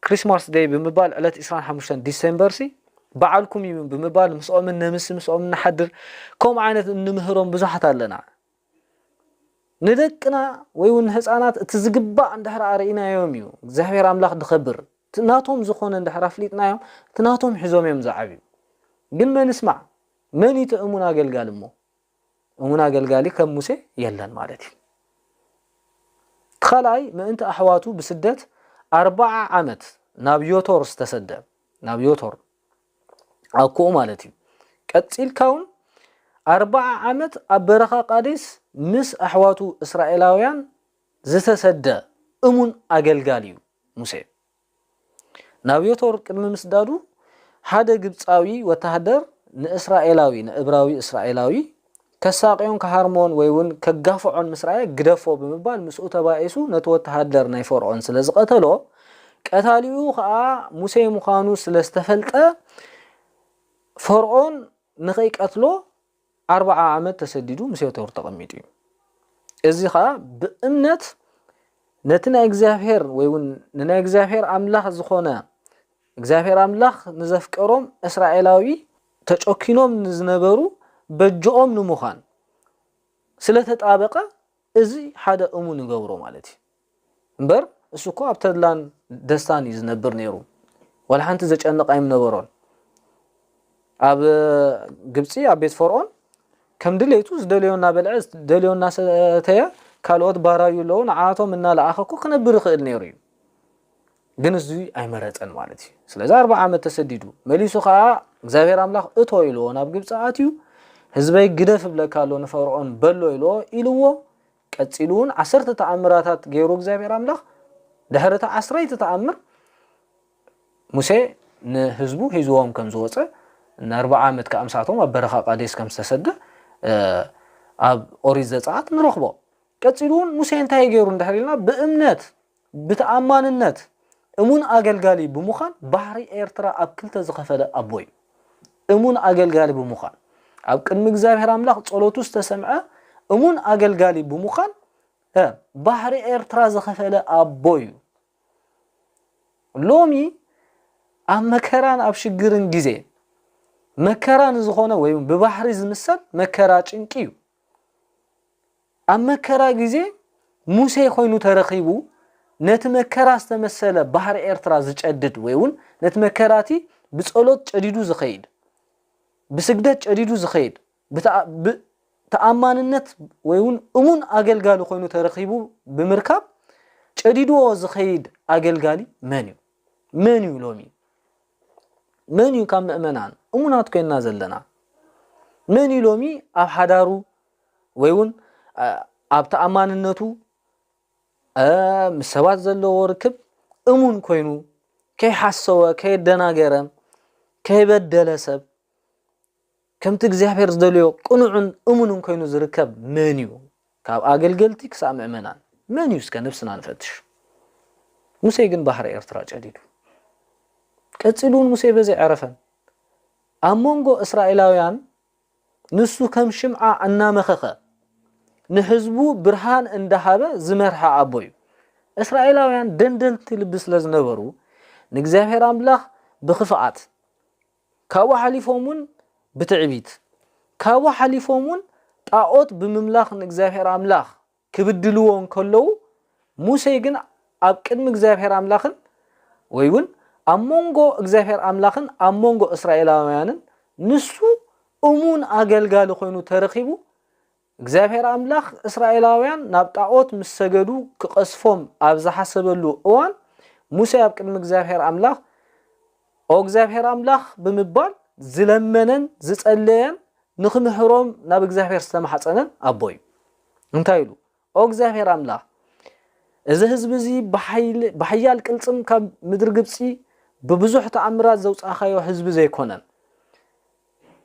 ክሪስማስ ደይ ብምባል ዕለት ዕስራን ሓሙሽተን ዲሴምበር ሲ በዓልኩም እዩ ብምባል ምስኦምን ነምሲ ምስኦም ንሓድር። ከምኡ ዓይነት እንምህሮም ብዙሓት ኣለና። ንደቅና ወይ እውን ንህፃናት እቲ ዝግባእ እንድሕር ኣርእናዮም እዩ እግዚኣብሔር ኣምላኽ ድኸብር። ናቶም ዝኾነ እንድሕር ኣፍሊጥናዮም እቲ ናቶም ሒዞም እዮም ዝዓብዩ። ግን መን ስማዕ? መን እዩ እቲ እሙን ኣገልጋል እሞ? እሙን ኣገልጋሊ ከም ሙሴ የለን ማለት እዩ። እቲ ካልኣይ ምእንቲ ኣሕዋቱ ብስደት ኣርብዓ ዓመት ናብ ዮቶር ዝተሰደ፣ ናብ ዮቶር ኣኩኡ ማለት እዩ። ቀጺልካ እውን ኣርብዓ ዓመት ኣብ በረኻ ቃዴስ ምስ ኣሕዋቱ እስራኤላውያን ዝተሰደ እሙን ኣገልጋሊ እዩ ሙሴ። ናብ ዮቶር ቅድሚ ምስዳዱ ሓደ ግብጻዊ ወተሃደር ንእስራኤላዊ፣ ንእብራዊ እስራኤላዊ ከሳቕዮን ክሃርሞን ወይ እውን ከጋፍዖን ምስ ረኣየ ግደፎ ብምባል ምስኡ ተባኢሱ ነቲ ወተሃደር ናይ ፈርዖን ስለ ዝቐተሎ፣ ቀታሊኡ ኸኣ ሙሴ ምዃኑ ስለ ዝተፈልጠ ፈርዖን ንኸይቀትሎ ኣርብዓ ዓመት ተሰዲዱ ምስ ዮቶር ተቐሚጡ እዩ። እዚ ኸኣ ብእምነት ነቲ ናይ እግዚኣብሔር ወይ እውን ንናይ እግዚኣብሔር ኣምላኽ ዝኾነ እግዚኣብሔር ኣምላኽ ንዘፍቀሮም እስራኤላዊ ተጨኪኖም ንዝነበሩ በጅኦም ንምዃን ስለ ተጣበቐ እዚ ሓደ እሙን ይገብሮ ማለት እዩ። እምበር እሱ እኮ ኣብ ተድላን ደስታን እዩ ዝነብር ነይሩ። ዋላ ሓንቲ ዘጨንቕ ኣይምነበሮን። ኣብ ግብጺ ኣብ ቤት ፈርዖን ከም ድሌቱ ዝደለዮ እናበልዐ ዝደለዮ እናሰተየ ካልኦት ባራዩ ኣለዉ ንዓቶም እናለኣኸ እኮ ክነብር ይኽእል ነይሩ እዩ። ግን እዚ ኣይመረጸን ማለት እዩ። ስለዚ ኣርብዓ ዓመት ተሰዲዱ መሊሱ ኸዓ እግዚኣብሔር ኣምላኽ እቶ ኢልዎ ናብ ግብጺ ኣትዩ ህዝበይ ግደፍ እብለካ ኣሎ ንፈርዖን በሎ ኢልዎ ኢልዎ ቀጺሉ እውን ዓሰርተ ተኣምራታት ገይሩ እግዚኣብሔር ኣምላኽ ድሕሪ እቲ ዓስረይቲ ተኣምር ሙሴ ንህዝቡ ሒዝዎም ከም ዝወፀ ንኣርብዓ ዓመት ከዓ ምሳቶም ኣብ በረኻ ቃዴስ ከም ዝተሰደ ኣብ ኦሪት ዘፀኣት ንረኽቦ። ቀፂሉ እውን ሙሴ እንታይ ገይሩ እንድሕር ኢልና ብእምነት ብተኣማንነት እሙን ኣገልጋሊ ብምዃን ባሕሪ ኤርትራ ኣብ ክልተ ዝኸፈለ ኣቦ እዩ። እሙን ኣገልጋሊ ብምዃን ኣብ ቅድሚ እግዚኣብሔር ኣምላኽ ጸሎቱ ዝተሰምዐ እሙን ኣገልጋሊ ብምዃን ባሕሪ ኤርትራ ዝኸፈለ ኣቦ እዩ። ሎሚ ኣብ መከራን ኣብ ሽግርን ግዜ መከራ ንዝኾነ ወይ ብባሕሪ ዝምሰል መከራ ጭንቂ እዩ። ኣብ መከራ ግዜ ሙሴ ኮይኑ ተረኺቡ ነቲ መከራ ዝተመሰለ ባሕሪ ኤርትራ ዝጨድድ ወይ እውን ነቲ መከራቲ ብጸሎት ጨዲዱ ዝኸይድ ብስግደት ጨዲዱ ዝኸይድ ተኣማንነት ወይ እውን እሙን ኣገልጋሊ ኮይኑ ተረኺቡ ብምርካብ ጨዲድዎ ዝኸይድ ኣገልጋሊ መን እዩ? መን እዩ ሎሚ? መን እዩ ካብ ምእመናን እሙናት ኮይንና ዘለና? መን እዩ ሎሚ ኣብ ሓዳሩ ወይ እውን ኣብ ተኣማንነቱ ምስ ሰባት ዘለዎ ርክብ እሙን ኮይኑ ከይሓሰወ ከየደናገረ ከይበደለ ሰብ ከምቲ እግዚኣብሔር ዝደልዮ ቅኑዕን እሙንን ኮይኑ ዝርከብ መን እዩ? ካብ ኣገልገልቲ ክሳብ ምእመናን መን እዩ? እስከ ነብስና ንፈትሽ። ሙሴ ግን ባሕሪ ኤርትራ ጨዲዱ። ቀጺሉ እውን ሙሴ በዚ ኣይዐረፈን። ኣብ መንጎ እስራኤላውያን ንሱ ከም ሽምዓ እናመኸኸ ንህዝቡ ብርሃን እንዳሃበ ዝመርሓ ኣቦ እዩ። እስራኤላውያን ደንደንቲ ልቢ ስለ ዝነበሩ ንእግዚኣብሔር ኣምላኽ ብኽፍኣት ካብኡ ሓሊፎም እውን ብትዕቢት ካብኡ ሓሊፎም እውን ጣዖት ብምምላኽ ንእግዚኣብሔር ኣምላኽ ክብድልዎ እንከለዉ ሙሴ ግን ኣብ ቅድሚ እግዚኣብሔር ኣምላኽን ወይ እውን ኣብ መንጎ እግዚኣብሔር ኣምላኽን ኣብ መንጎ እስራኤላውያንን ንሱ እሙን ኣገልጋሊ ኮይኑ ተረኺቡ እግዚኣብሔር ኣምላኽ እስራኤላውያን ናብ ጣዖት ምስ ሰገዱ ክቐስፎም ኣብ ዝሓሰበሉ እዋን ሙሴ ኣብ ቅድሚ እግዚኣብሔር ኣምላኽ ኦ እግዚኣብሔር ኣምላኽ ብምባል ዝለመነን ዝጸለየን ንኽምህሮም ናብ እግዚኣብሔር ዝተማሓጸነን ኣቦ እዩ። እንታይ ኢሉ? ኦ እግዚኣብሔር ኣምላኽ እዚ ህዝቢ እዚ ብሓያል ቅልጽም ካብ ምድሪ ግብጺ ብብዙሕ ተኣምራት ዘውጻእኻዮ ህዝቢ ዘይኮነን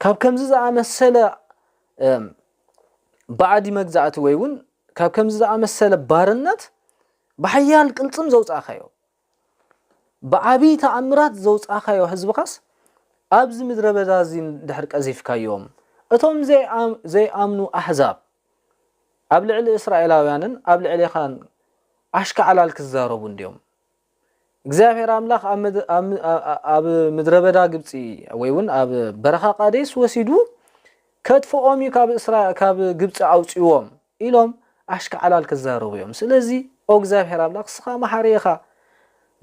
ካብ ከምዚ ዝኣመሰለ ባዕዲ መግዛእቲ ወይ እውን ካብ ከምዚ ዝኣመሰለ ባርነት ብሓያል ቅልጽም ዘውጻእኻዮ ብዓብዪ ተኣምራት ዘውጻእኻዮ ህዝብኻስ ኣብዚ ምድረ በዳ እዚ እንድሕር ቀዚፍካዮም እቶም ዘይኣምኑ ኣሕዛብ ኣብ ልዕሊ እስራኤላውያንን ኣብ ልዕሌኻን ኣሽካዕላል ክዛረቡ እንድዮም እግዚኣብሔር ኣምላኽ ኣብ ምድረ በዳ ግብፂ ወይ እውን ኣብ በረኻ ቃዴስ ወሲዱ ከጥፍኦም እዩ ካብ ግብፂ ኣውፅዎም ኢሎም ኣሽካዕላል ክዛረቡ እዮም ስለዚ ኦ እግዚኣብሔር ኣምላኽ ስኻ መሓሪ ኢኻ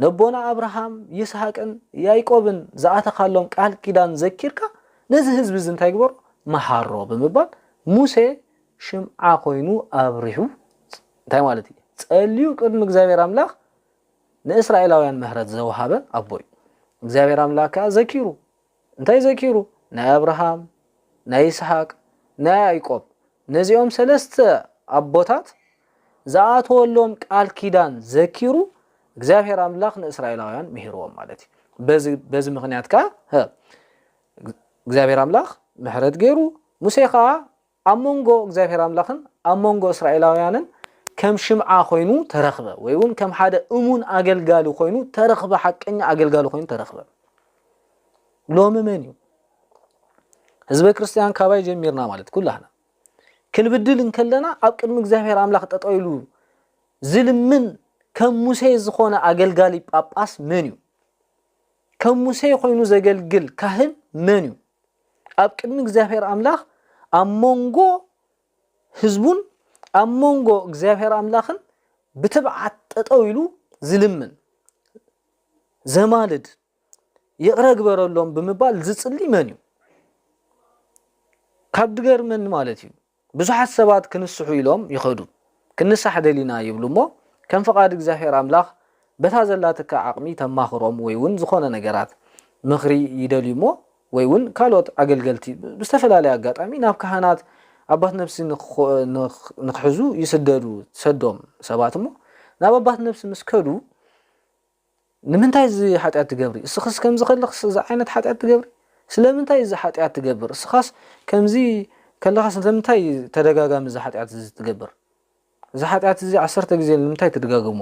ነቦና ኣብርሃም ይስሃቅን ያይቆብን ዝኣተኻሎም ቃል ኪዳን ዘኪርካ ነዚ ህዝቢ እዚ እንታይ ግበሮ መሃሮ ብምባል ሙሴ ሽምዓ ኮይኑ ኣብሪሁ፣ እንታይ ማለት እዩ? ጸልዩ ቅድሚ እግዚኣብሔር ኣምላኽ ንእስራኤላውያን ምሕረት ዘውሃበ ኣቦ እዩ። እግዚኣብሔር ኣምላኽ ከኣ ዘኪሩ፣ እንታይ ዘኪሩ? ናይ ኣብርሃም፣ ናይ ይስሓቅ፣ ናይ ያዕቆብ፣ ነዚኦም ሰለስተ ኣቦታት ዝኣተወሎም ቃል ኪዳን ዘኪሩ፣ እግዚኣብሔር ኣምላኽ ንእስራኤላውያን ምሂርዎም ማለት እዩ። በዚ በዚ ምኽንያት ከኣ፣ ሀ፣ እግዚኣብሔር ኣምላኽ ምሕረት ገይሩ፣ ሙሴ ከኣ ኣብ መንጎ እግዚኣብሔር ኣምላኽን ኣብ መንጎ እስራኤላውያንን ከም ሽምዓ ኮይኑ ተረኽበ፣ ወይ እውን ከም ሓደ እሙን ኣገልጋሊ ኮይኑ ተረኽበ፣ ሓቀኛ ኣገልጋሊ ኮይኑ ተረኽበ። ሎሚ መን እዩ? ህዝበ ክርስትያን ካባይ ጀሚርና ማለት ኩላህና ክንብድል እንከለና ኣብ ቅድሚ እግዚኣብሔር ኣምላኽ ጠጠው ኢሉ ዝልምን ከም ሙሴ ዝኾነ ኣገልጋሊ ጳጳስ መን እዩ? ከም ሙሴ ኮይኑ ዘገልግል ካህን መን እዩ? ኣብ ቅድሚ እግዚኣብሔር ኣምላኽ ኣብ መንጎ ህዝቡን ኣብ መንጎ እግዚኣብሔር ኣምላኽን ብትብዓት ጠጠው ኢሉ ዝልምን፣ ዘማልድ፣ ይቕረ ግበረሎም ብምባል ዝጽሊ መን እዩ? ካብ ድገርመኒ ማለት እዩ። ብዙሓት ሰባት ክንስሑ ኢሎም ይኸዱ። ክንሳሕ ደሊና ይብሉ እሞ፣ ከም ፍቓድ እግዚኣብሔር ኣምላኽ በታ ዘላትካ ዓቕሚ ተማኽሮም ወይ እውን ዝኾነ ነገራት ምኽሪ ይደልዩ እሞ፣ ወይ እውን ካልኦት ኣገልገልቲ ብዝተፈላለየ ኣጋጣሚ ናብ ካህናት ኣባት ነፍሲ ንኽ-፣ ንኽ-፣ ንኽሕዙ ይስደዱ። ሰዶም ሰባት እሞ ናብ ኣባት ነፍሲ ምስ ከዱ፣ "ንምንታይ እዚ ሓጢኣት ትገብሪ? እስኽስ ከምዚ ከለኽስ እዚ ዓይነት ሓጢኣት ትገብሪ? ስለምንታይ እዚ ሓጢኣት ትገብር? እስኻስ ከምዚ ከለኻ ስለምንታይ ተደጋጋሚ እዚ ሓጢኣት እዚ ትገብር? እዚ ሓጢኣት እዚ ዓሰርተ ግዜ ንምንታይ ትደጋግሞ?"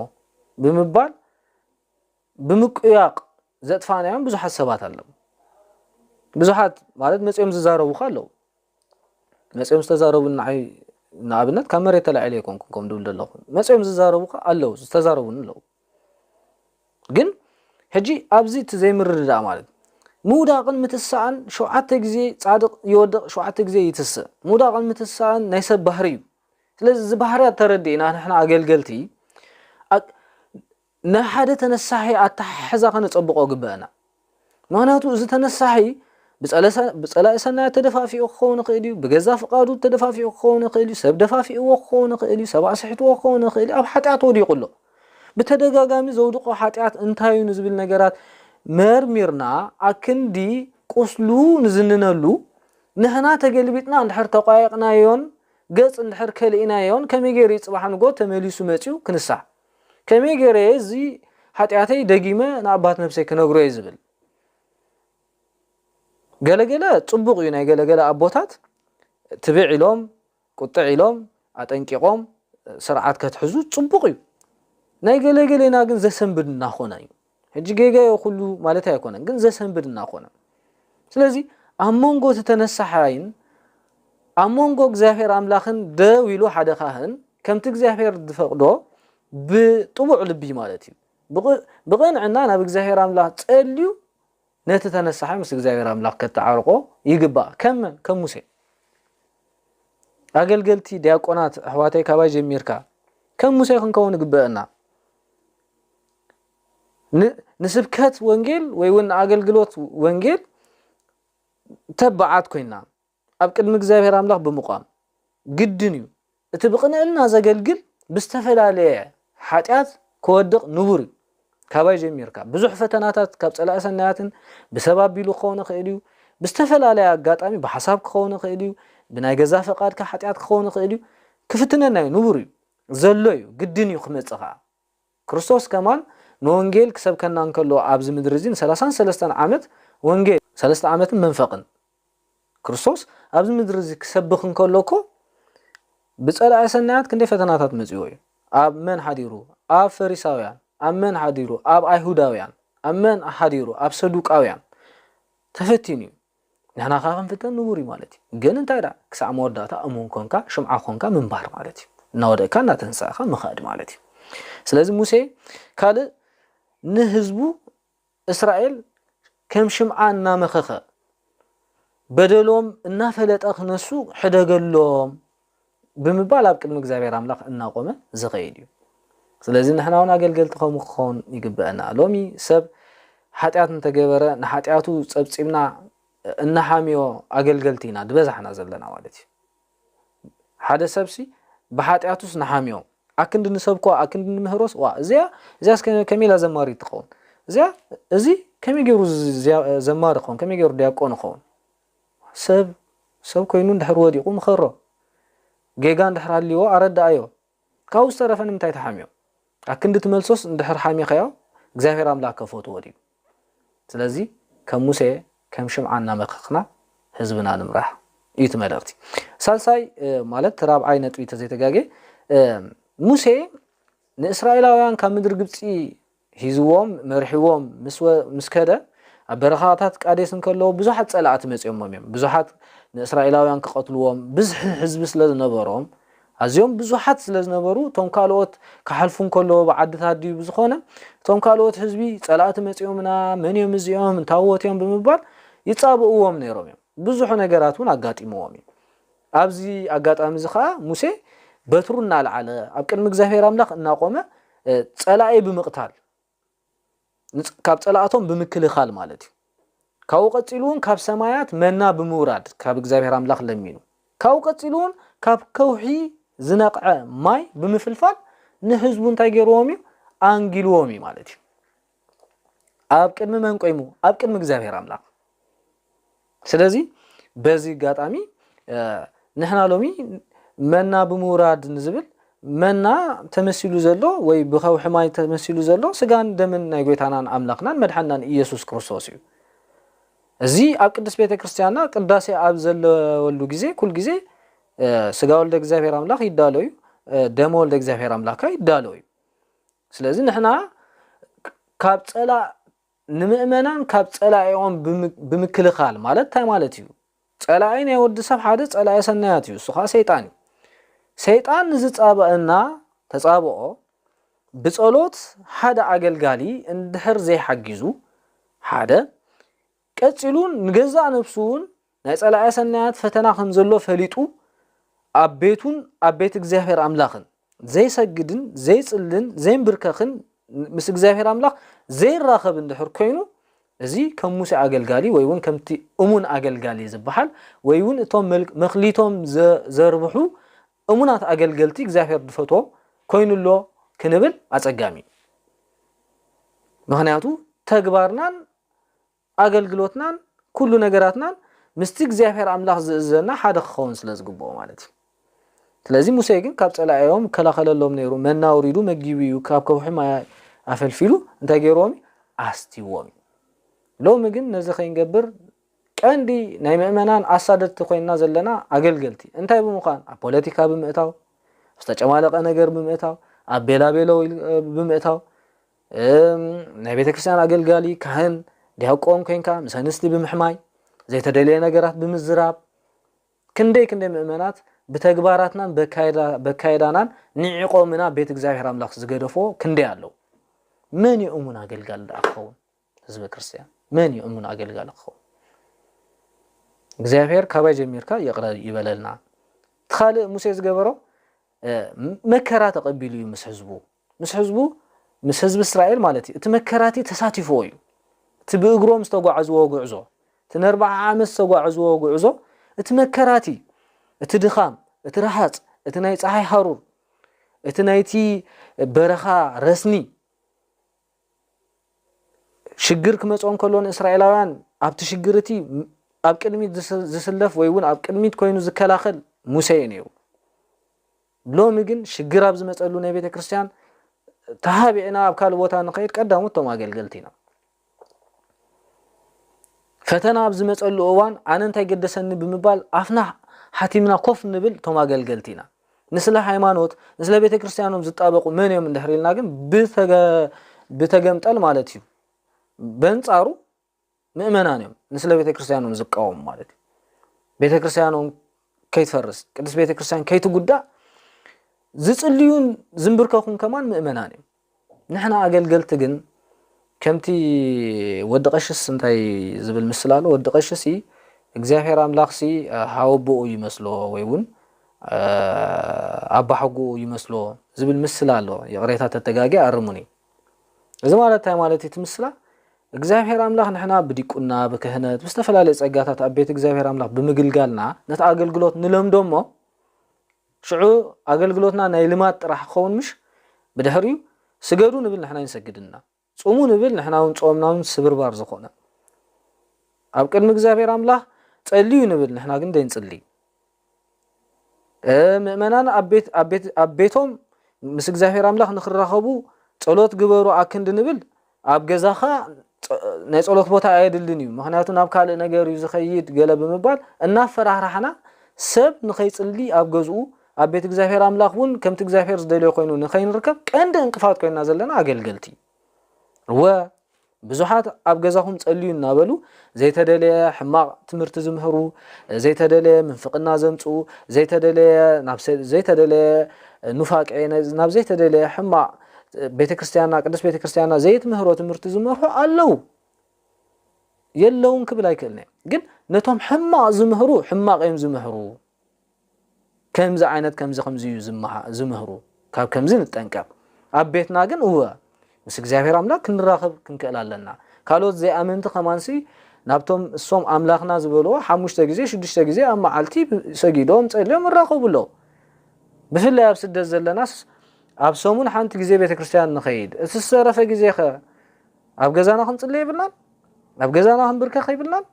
ብምባል ብምቅያቕ ዘጥፋእናዮም ብዙሓት ሰባት ኣለዉ። ብዙሓት ማለት መጺኦም ዝዛረቡኻ ኣለዉ። መጺኦም ዝተዛረቡኒ ንዓይ ንኣብነት ካብ መሬት ተላዒለ ኣይኮንኩን ከም ድብል ዘለኹ። መጺኦም ዝዛረቡኻ ኣለዉ፣ ዝተዛረቡኒ ኣለዉ። ግን ሕጂ ኣብዚ እቲ ዘይምርድዳእ ማለት ምውዳቕን ምትሳእን ሸውዓተ ግዜ ጻድቕ ይወድቕ፣ ሸውዓተ ግዜ ይትስእ። ምውዳቕን ምትሳእን ናይ ሰብ ባህሪ እዩ። ስለዚ እዚ ባህርያት ተረዲእና ንሕና ኣገልገልቲ ኣ-፣ ናይ ሓደ ተነሳሒ ኣተሓሕዛ ከነጸብቖ ግበአና። ምኽንያቱ እዚ ተነሳሒ ብጸለ-፣ ብጸላኢ ሰናያት ተደፋፊኡ ክኸውን ይኽእል እዩ፣ ብገዛ ፍቓዱ ተደፋፊኡ ክኸውን ይኽእል እዩ፣ ሰብ ደፋፊእዎ ክኸውን ይኽእል እዩ፣ ሰብ ኣስሒትዎ ክኸውን ይኽእል እዩ፣ ኣብ ሓጢኣት ወዲቑ ኣሎ። ብተደጋጋሚ ዘውድቖ ሓጢኣት እንታይ እዩ ንዝብል ነገራት መርሚርና ኣክንዲ ቁስሉ ንዝንነሉ ንሕና ተገልቢጥና እንድሕር ተቋየቕናዮን ገጽ እንድሕር ከልኢናዮን ከመይ ገይሩ እዩ ጽባሕ ንጎ ተመሊሱ መጺኡ ክንሳሕ? ከመይ ገይረ እዚ ሓጢኣተይ ደጊመ ንኣባት ነፍሰይ ክነግሮ እየ ዝብል? ገለገለ ጽቡቕ እዩ፣ ናይ ገለገለ ኣቦታት ትብዕ ኢሎም፣ ቁጥዕ ኢሎም፣ ኣጠንቂቖም ስርዓት ከትሕዙ ጽቡቕ እዩ። ናይ ገለገሌና ግን ዘሰንብድ እናኾነ እዩ። ሕጂ ጌጋ እዮ ኩሉ ማለት ኣይኮነን፣ ግን ዘሰንብድ እናኾነ። ስለዚ ኣብ መንጎ እቲ ተነሳሓይን ኣብ መንጎ እግዚኣብሔር ኣምላኽን ደው ኢሉ ሓደ ካህን ከምቲ እግዚኣብሔር ዝፈቕዶ ብጥቡዕ ልቢ ማለት እዩ። ብቕ-፣ ብቕንዕና ናብ እግዚኣብሔር ኣምላኽ ጸልዩ ነቲ ተነሳሓይ ምስ እግዚኣብሔር ኣምላኽ ከተዓርቆ ይግባእ። ከም መን? ከም ሙሴ። ኣገልገልቲ፣ ዲያቆናት፣ ኣሕዋተይ ካባይ ጀሚርካ ከም ሙሴ ክንከውን ይግበአና። ን-፣ ንስብከት ወንጌል ወይ እውን ንኣገልግሎት ወንጌል ተባዓት ኮይና ኣብ ቅድሚ እግዚኣብሔር ኣምላኽ ብምቋም ግድን እዩ። እቲ ብቕንዕና ዘገልግል ብዝተፈላለየ ሓጢኣት ክወድቕ ንቡር እዩ። ካባይ ጀሚርካ ብዙሕ ፈተናታት ካብ ጸላኢ ሰናያትን ብሰብ ኣቢሉ ክኸውን ይኽእል እዩ። ብዝተፈላለየ ኣጋጣሚ ብሓሳብ ክኸውን ይኽእል እዩ። ብናይ ገዛ ፈቓድካ ሓጢኣት ክኸውን ይኽእል እዩ። ክፍትነና እዩ፣ ንቡር እዩ፣ ዘሎ እዩ፣ ግድን እዩ ክመጽእ ኸዓ። ክርስቶስ ከማን ንወንጌል ክሰብከና እንከሎ ኣብዚ ምድሪ እዚ ንሰላሳን ሰለስተን ዓመት ወንጌል፣ ሰለስተ ዓመትን መንፈቕን ክርስቶስ ኣብዚ ምድሪ እዚ ክሰብኽ እንከሎ እኮ ብጸላኢ ሰናያት ክንደይ ፈተናታት መጺዎ እዩ። ኣብ መን ሓዲሩ? ኣብ ፈሪሳውያን። ኣብ መን ሓዲሩ? ኣብ ኣይሁዳውያን። ኣብ መን ሓዲሩ? ኣብ ሰዱቃውያን። ተፈቲኑ እዩ። ንሕና ኸዓ ክንፍተን ንቡር እዩ ማለት እዩ። ግን እንታይ ደኣ? ክሳዕ መወዳእታ እሙን ኮንካ፣ ሽምዓ ኮንካ ምንባር ማለት እዩ። እናወደቅካ እናተንሳእካ ምኻድ ማለት እዩ። ስለዚ ሙሴ ካልእ ንህዝቡ እስራኤል ከም ሽምዓ እናመኸኸ በደሎም እናፈለጠ ክነሱ ሕደገሎም ብምባል ኣብ ቅድሚ እግዚኣብሔር ኣምላኽ እናቖመ ዝኸይድ እዩ። ስለዚ ንሕና እውን ኣገልገልቲ ከምኡ ክኸውን ይግበአና። ሎሚ ሰብ ሓጢኣት እንተገበረ ንሓጢኣቱ ጸብጺብና እናሓምዮ ኣገልገልቲ ኢና ዝበዛሕና ዘለና ማለት እዩ። ሓደ ሰብሲ ብሓጢኣቱስ ንሓምዮ፣ ኣክንዲ ንሰብኮ፣ ኣክንዲ ንምህሮስ፣ ዋ፣ እዚኣ፣ እዚኣስ ከ-፣ ከመይ ኢላ ዘማሪት ትኸውን? እዚኣ፣ እዚ ከመይ ገይሩ ዝ-፣ እዚኣ፣ ዘማሪ ክኸውን? ከመይ ገይሩ ዲያቆን ክኸውን? ሰብ፣ ሰብ ኮይኑ እንድሕር ወዲቑ ምኸሮ። ጌጋ እንድሕር ሃልይዎ ኣረድኣዮ። ካብኡ ዝተረፈ ንምንታይ ትሓምዮ? ኣክንዲ ትመልሶስ እንድሕር ሓሚኻዮ፣ እግዚኣብሔር ኣምላኽ ከፈትዎ ድዩ? ስለዚ ከም ሙሴ፣ ከም ሽምዓ እናመከኽና ህዝብና ንምራሕ እዩ እቲ መልእኽቲ። ሳልሳይ፣ እ፣ ማለት እቲ ራብዓይ ነጥቢ ተዘይተጋጌ፣ እ፣ ሙሴ ንእስራኤላውያን ካብ ምድሪ ግብፂ ሂዝዎም፣ መሪሕዎም ምስ ወ-፣ ምስ ከደ፣ ኣብ በረኻታት ቃዴስ እንከለዉ ብዙሓት ጸላእቲ መጺኦሞም እዮም። ብዙሓት ንእስራኤላውያን ክቐትልዎም ብዝሒ ህዝቢ ስለ ዝነበሮም፣ ኣዝዮም ብዙሓት ስለ ዝነበሩ፣ እቶም ካልኦት ክሓልፉ እንከለዉ ብዓድታት ድዩ ብዝኾነ፣ እቶም ካልኦት ህዝቢ ጸላእቲ መጺኦምና፣ መን እዮም እዚኦም፣ እንታዎት እዮም ብምባል ይጻብእዎም ነይሮም እዮም። ብዙሕ ነገራት እውን ኣጋጢምዎም እዩ። ኣብዚ ኣጋጣሚ እዚ ኸኣ ሙሴ በትሩ እናልዓለ ኣብ ቅድሚ እግዚኣብሔር ኣምላኽ እናቖመ፣ እ፣ ጸላኢ ብምቕታል፣ ንጽ-፣ ካብ ጸላእቶም ብምክልኻል ማለት እዩ። ካብኡ ቀጺሉ እውን ካብ ሰማያት መና ብምውራድ ካብ እግዚኣብሔር ኣምላኽ ለሚኑ። ካብኡ ቀጺሉ እውን ካብ ከውሒ ዝነቕዐ ማይ ብምፍልፋል ንህዝቡ እንታይ ገይርዎም እዩ? ኣንጊልዎም እዩ ማለት እዩ። ኣብ ቅድሚ መን ቆይሙ? ኣብ ቅድሚ እግዚኣብሔር ኣምላኽ። ስለዚ በዚ ኣጋጣሚ፣ እ፣ ንሕና ሎሚ መና ብምውራድ ንዝብል፣ መና ተመሲሉ ዘሎ ወይ ብኸውሒ ማይ ተመሲሉ ዘሎ ስጋን ደምን ናይ ጎይታናን ኣምላኽናን መድሓንናን ኢየሱስ ክርስቶስ እዩ። እዚ ኣብ ቅድስት ቤተ ክርስቲያንና ቅዳሴ ኣብ ዘለወሉ ግዜ ኩል ግዜ፣ እ፣ ስጋ ወልደ እግዚኣብሔር ኣምላኽ ይዳሎ እዩ፣ እ፣ ደመ ወልደ እግዚኣብሔር ኣምላኽ ከኣ ይዳሎ እዩ። ስለዚ ንሕና ካብ ጸላእ፣ ንምእመናን ካብ ጸላኢኦም ብም-፣ ብምክልኻል ማለት እንታይ ማለት እዩ? ጸላኢ ናይ ወዲ ሰብ ሓደ ጸላኢ ሰናያት እዩ፣ እሱ ኸኣ ሰይጣን እዩ። ሰይጣን ንዝጻበኣና ተጻብኦ ብጸሎት ሓደ ኣገልጋሊ እንድሕር ዘይሓጊዙ፣ ሓደ፣ ቀጺሉ ንገዛእ ነፍሱ እውን ናይ ጸላኢ ሰናያት ፈተና ከም ዘሎ ፈሊጡ፣ ኣብ ቤቱን ኣብ ቤት እግዚኣብሔር ኣምላኽን ዘይሰግድን ዘይጽልን ዘይንብርከኽን ምስ እግዚኣብሔር ኣምላኽ ዘይራኸብ እንድሕር ኮይኑ፣ እዚ ከም ሙሴ ኣገልጋሊ ወይ እውን ከምቲ እሙን ኣገልጋሊ ዝበሃል ወይ እውን እቶም መል-፣ መኽሊቶም ዘ-፣ ዘርብሑ እሙናት ኣገልገልቲ እግዚኣብሔር ዝፈትዎ ኮይኑ ኣሎ ክንብል ኣጸጋሚ እዩ። ምኽንያቱ ተግባርናን ኣገልግሎትናን ኩሉ ነገራትናን ምስቲ እግዚኣብሔር ኣምላኽ ዝእዘና ሓደ ክኸውን ስለ ዝግብኦ ማለት እዩ። ስለዚ ሙሴ ግን ካብ ጸላኢኦም ይከላኸለሎም ነይሩ። መና ኣውሪዱ መጊቡ እዩ፣ ካብ ከውሒ ማይ ኣፈልፊሉ እንታይ ገይርዎም እዩ? ኣስትይዎም እዩ። ሎሚ ግን ነዚ ከይንገብር ቀንዲ ናይ ምእመናን ኣሳደድቲ ኮይንና ዘለና ኣገልገልቲ እንታይ ብምዃን? ኣብ ፖለቲካ ብምእታው፣ ዝተጨማለቐ ነገር ብምእታው፣ ኣብ ቤላቤሎ ኢል-፣ ብምእታው፣ እም፣ ናይ ቤተ ክርስቲያን ኣገልጋሊ፣ ካህን፣ ዲያቆን ኮይንካ ምስ ኣንስቲ ብምሕማይ፣ ዘይተደልየ ነገራት ብምዝራብ፣ ክንደይ ክንደይ ምእመናት ብተግባራትናን በካይዳ-፣ በካይዳናን ንዒቖምና ቤት እግዚኣብሔር ኣምላኽ ዝገደፎ ክንደይ ኣለዉ። መን እዩ እሙን ኣገልጋሊ ደኣ ክኸውን? ህዝበ ክርስቲያን መን እዩ እሙን ኣገልጋሊ ክኸውን? እግዚኣብሔር ካባይ ጀሚርካ ይቕረ ይበለልና። እቲ ካልእ ሙሴ ዝገበሮ፣ እ፣ መከራ ተቐቢሉ እዩ ምስ ህዝቡ። ምስ ህዝቡ፣ ምስ ህዝቢ እስራኤል ማለት እዩ። እቲ መከራ እቲ ተሳቲፍዎ እዩ። እቲ ብእግሮም ዝተጓዕዝዎ ጉዕዞ፣ እቲ ንኣርብዓ ዓመት ዝተጓዕዝዎ ጉዕዞ፣ እቲ መከራ እቲ፣ እቲ ድኻም፣ እቲ ረሃጽ፣ እቲ ናይ ጸሓይ ሃሩር፣ እቲ ናይቲ በረኻ ረስኒ፣ ሽግር ክመጽኦም ከሎ ንእስራኤላውያን ኣብቲ ሽግር እቲ ኣብ ቅድሚት ዝስ-፣ ዝስለፍ ወይ እውን ኣብ ቅድሚት ኮይኑ ዝከላኸል ሙሴ እዩ ነይሩ። ሎሚ ግን ሽግር ኣብ ዝመጸሉ ናይ ቤተ ክርስቲያን ተሃቢዕና ኣብ ካልእ ቦታ ንኸይድ ቀዳሞት እቶም ኣገልገልቲ ኢና። ፈተና ኣብ ዝመጸሉ እዋን ኣነ እንታይ ገደሰኒ ብምባል ኣፍና ሓቲምና ኮፍ ንብል እቶም ኣገልገልቲ ኢና። ንስለ ሃይማኖት፣ ንስለ ቤተ ክርስቲያኖም ዝጣበቑ መን እዮም እንድሕር ኢልና ግን ብተገ-፣ ብተገምጠል ማለት እዩ። በንጻሩ ምእመናን እዮም ንስለ ቤተ ክርስቲያኖም ዝቃወሙ ማለት እዩ። ቤተ ክርስቲያኖም ከይትፈርስ፣ ቅድስት ቤተ ክርስቲያን ከይትጉዳእ ዝጽልዩን ዝንብርከኹን ከማን ምእመናን እዮም። ንሕና ኣገልገልቲ ግን ከምቲ ወዲ ቀሽስ እንታይ ዝብል ምስላ ኣሎ፣ ወዲ ቀሽሲ እግዚኣብሔር ኣምላኽሲ፣ እ፣ ሃወቦኡ ይመስሎ ወይ እውን፣ እ፣ ኣባሓጎኡ ይመስሎ ዝብል ምስላ ኣሎ። ይቕሬታ ተተጋግየ ኣርሙኒ። እዚ ማለት እንታይ ማለት እዩ? እቲ ምስላ እግዚኣብሔር ኣምላኽ ንሕና ብዲቁና፣ ብክህነት፣ ብዝተፈላለየ ጸጋታት ኣብ ቤት እግዚኣብሔር ኣምላኽ ብምግልጋልና ነቲ ኣገልግሎት ንለምዶ እሞ ሽዑ ኣገልግሎትና ናይ ልማድ ጥራሕ ክኸውን ምሽ? ብድሕሪኡ ስገዱ ንብል ንሕና ይንሰግድና፣ ጽሙ ንብል ንሕና እውን ጾምና እውን ስብርባር ዝኾነ፣ ኣብ ቅድሚ እግዚኣብሔር ኣምላኽ ጸልዩ ንብል ንሕና ግን ደይንጽሊ። ምእመናን ኣብ ቤት ኣብ ቤት ኣብ ቤቶም ምስ እግዚኣብሔር ኣምላኽ ንኽራኸቡ ጸሎት ግበሩ ኣክንዲ ንብል፣ ኣብ ገዛኻ ናይ ጸሎት ቦታ ኣየድልን እዩ፣ ምኽንያቱ ናብ ካልእ ነገር እዩ ዝኸይድ ገለ ብምባል እናፈራህራሕና፣ ሰብ ንኸይጽሊ ኣብ ገዝኡ ኣብ ቤት እግዚኣብሔር ኣምላኽ እውን ከምቲ እግዚኣብሔር ዝደልዮ ኮይኑ ንኸይንርከብ ቀንዲ እንቅፋት ኮይንና ዘለና ኣገልገልቲ። እወ ብዙሓት ኣብ ገዛኹም ጸልዩ እናበሉ ዘይተደለየ ሕማቕ ትምህርቲ ዝምህሩ፣ ዘይተደለየ ምንፍቕና ዘምጽኡ፣ ዘይተደለየ ናብ ዘይተደለየ ኑፋቄ ናብ ዘይተደለየ ሕማቕ ቤተክርስትያንና ቅድስት ቤተክርስትያንና ዘይትምህሮ ትምህርቲ ዝመርሑ ኣለዉ። የለውን ክብል ኣይክእልን እየ። ግን ነቶም ሕማቕ ዝምህሩ ሕማቕ እዮም ዝምህሩ። ከምዚ ዓይነት ከምዚ ከምዚ እዩ ዝምህሩ፣ ካብ ከምዚ ንጠንቀቕ። ኣብ ቤትና ግን እወ ምስ እግዚኣብሔር ኣምላኽ ክንራኸብ ክንክእል ኣለና። ካልኦት ዘይኣመንቲ ከማንሲ ናብቶም እሶም ኣምላኽና ዝበልዎ ሓሙሽተ ግዜ ሽዱሽተ ግዜ ኣብ መዓልቲ ሰጊዶም ጸልዮም ይራኸቡ ኣለዉ። ብፍላይ ኣብ ስደት ዘለናስ ኣብ ሰሙን ሓንቲ ግዜ ቤተ ክርስቲያን ንኸይድ፣ እቲ ዝተረፈ ግዜ ኸ ኣብ ገዛና ክንጽሊ የብልናን? ኣብ ገዛና ክንብርከኽ የብልናን?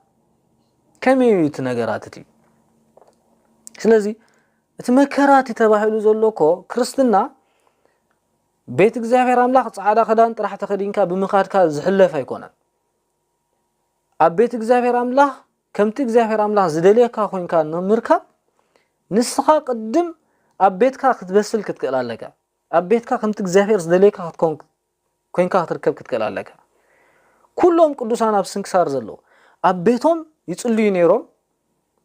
ከመይ እዩ እቲ ነገራት እቲ? ስለዚ እቲ መከራ እቲ ተባሂሉ ዘሎ እኮ ክርስትና ቤት እግዚኣብሔር ኣምላኽ ጻዕዳ ክዳን ጥራሕ ተኸዲንካ ብምኻድካ ዝሕለፍ ኣይኮነን። ኣብ ቤት እግዚኣብሔር ኣምላኽ ከምቲ እግዚኣብሔር ኣምላኽ ዝደልየካ ኮይንካ ንምርካብ ንስኻ ቅድም ኣብ ቤትካ ክትበስል ክትክእል ኣለካ። ኣብ ቤትካ ከምቲ እግዚኣብሔር ዝደልየካ ክትኮን ኮይንካ ክትርከብ ክትክእል ኣለካ። ኩሎም ቅዱሳን ኣብ ስንክሳር ዘለዉ ኣብ ቤቶም ይጽልዩ ነይሮም።